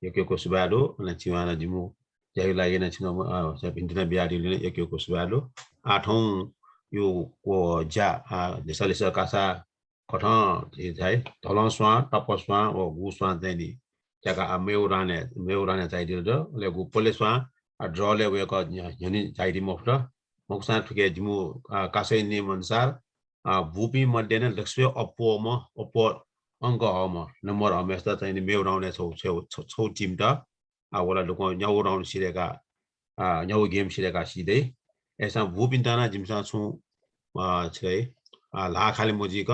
यक्व यक्व सुभाय् दु। अले छिं वयाः जिमु ज्याया लागि नं छिं, अ, भिंतुना बियादीगुलिं यक्व यक्व सुभाय् दु। आः थौं यु व ज्या, अ, न्ह्यसः लिसः कासा कथं झी धाइ धलंस्वां, तप्वस्वां व गुस्वां चाहिँ नि त्याकाः मेगु round-य्, मेगु round-य् झायादिल द। अले गु पलेस्वां, अ, draw-लय् वय्‌कः न्ह्य-, न्ह्यःने झायादी मफुत। मखुसां थुकी जिमु, अ, कासाया नियम अनुसार, अ, बूपिं मध्ये नं दक्वसिबें अप्वःम्ह, अप्वः अंक हःम्ह, number हःम्हय्‌सित चाहिँ नि मेगु round-य् छगू, छगू, छगू, छगू team-त, अ, व ला दक्वं न्यागू round सिधय्‌काः अ, न्यागू game सिधयेकाः सिधइ। अय्‌सां बूपिन्त नं जिमिसं छुं, अ, छुं, अ, ल्हाः खाले मजुइक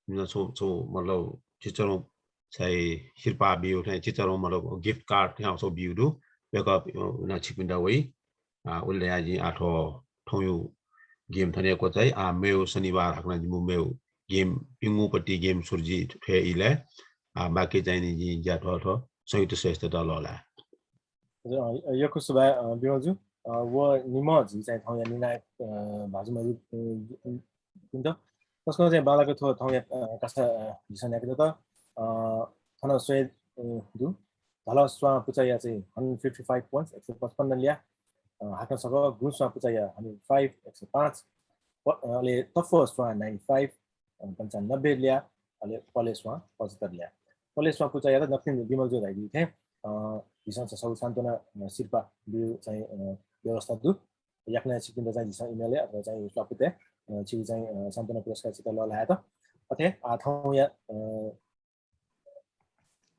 जिमिसं छुं, छुं मतलब चिचीधंगु चाहिँ सिरपाः बिउ थें चिचीधंगु मतलब gift card थें छगू बिउ दु। वय्‌कः, अ, नं छिकपिन्त वइ। अ, उलि धयाः जिं आः थ्व थौंयु game थन हे क्वचाइ। अ, मेगु शनिबार हाकनं जिमिगु मेगु game, प्यंगू पट्टि game सुरु जुइ थें इलय्, अ, बाकी चाहिँ नि जिं ज्या थ्व, थ्व संयुक्त श्रेष्ठयात लःल्हाये। हजुर, अ, यक्व सुभाय्, अ, विमल जु। अ, व निम्ह झी चाहिँ थौंया निर्णायक, अ, भाजु मय्‌जु, अ, पिन्त। तसकं चाहिँ बांलाक थ्व थौंया, अ, कासा, अ, झीसं न्ह्याकेत, अ, थन स्वये, अ, दु। धाल स्वां पुचःया चाहिँ hundred fifty five points, एक सय पचपन्न ल्याः। अ, हाकनं छकः गु स्वां पुचःया hundred five, एक सय पाँच। प-, अ, अले तफ्व स्वां ninety five, अ, पन्चानब्बे ल्याः, अले पले स्वां पचहत्तर ल्याः। पले स्वां पुचःयात नकतिनि विमल जुं धयादी थें, अ, झीसं छगू सान्त्वना, अ, सिरपाः बिउ चाहिँ, अ, व्यवस्था दु। याकनं छिकपिन्त चाहिँ झीसं email-य् अथवा चाहिँ स्वापू तय्, अ, छिगु चाहिँ, अ, सान्त्वना पुरस्कार छितः लःल्हायेत। अथे आः थौंया, अ,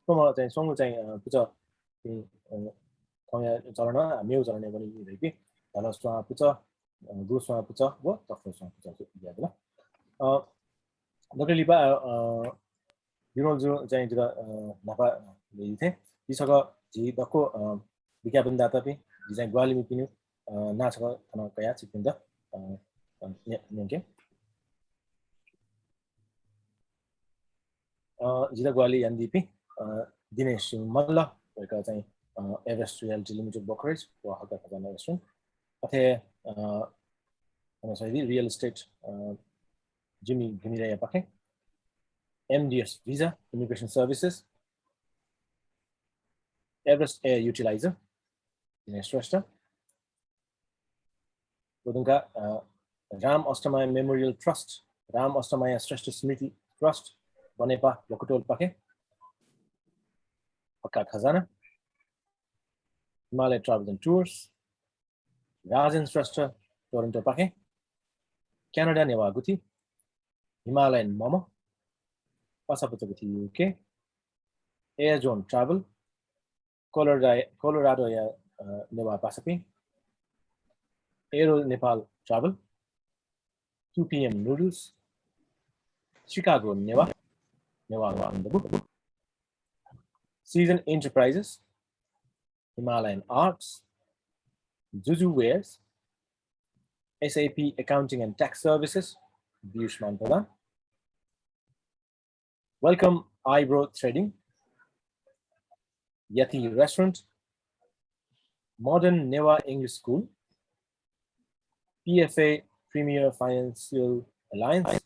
स्वम्ह चाहिँ, स्वंगू चाहिँ, अ, पुचः, अ, थौंया चरणं, अ, मेगु चरणय् वनी धइपिं धाल स्वां पुचः, अ, गु स्वां पुचः व तफ्व स्वां पुचः बियादिल। अ, दकलय् लिपा, अ, विमल जु चाहिँ जितः, अ, न्हापा, अ, धयादी थें, जि छकः झी दक्व, अ, विज्ञापनदातापिं, झी चाहिँ ग्वाहालिपिनिगु, अ, नां छकः थन कयाः छिकपिन्त, अ, अ, न्य-, न्यंके। अ, जितः ग्वाहालि यानादीपिं, अ, दिनेश सिंह मल्ल, वय्‌कः चाहिँ, अ, Everest Realty Limited brokerage व हक्का खजाना restaurant। अथे, अ, अन सहित real estate, अ, जिमि घिमिरेया पाखें, M D S Visa Immigration Services, Everest Air Utilizer, Dinesh श्रेष्ठ। व धुंकाः, अ, राम अष्टमाया Memorial Trust, राम अष्टमाया श्रेष्ठ स्मृति trust, बनेपा बकुटोल पाखें, हक्का खजाना, Himalaya Travel and Tours, Rajen श्रेष्ठ टोरन्टो पाखें, क्यानाडा नेवाः गुथि, हिमालयन मम, पासापुचा गुथि U K, Air Zone Travel, cholera-, कोलोराडोया, अ, नेवाः पासापिं, Aero Nepal Travel, two P M Noodles, Chicago Newah, नेवाः वांगु दबू, Season Enterprises, Himalayan Arts, Juju Wares, S A P Accounting and Tax Services, Piyush मान प्रधान, Welcome Eyebrow Threading, Yati Restaurant, Modern Newa English School, P F A Premier Financial Alliance,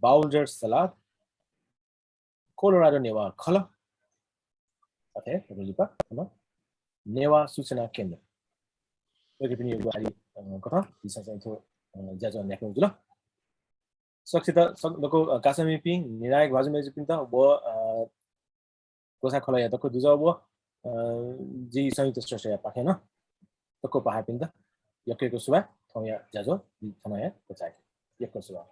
Boulder Salad, Colorado Newah खलः, अथे दकलय् लिपा थन नेवाः सूचना केन्द्र। वय्‌कःपिनिगु ग्वाहालि, अ, कथं झीसं चाहिँ थ्व, अ, ज्याझ्वः न्ह्याकेगु जुल। सकसित सक-, दक्व, अ, कासामिपिं निर्णायक भाजु मय्‌जुपिन्त व, अ, ग्वसाः खलःया दक्व दुजः व, अ, जि संयुक्त श्रेष्ठया पाखें नं दक्व पाहाःपिन्त यक्व यक्व सुभाय्। थौंया ज्याझ्वः थन हे क्वचायेके। यक्व सुभाय्।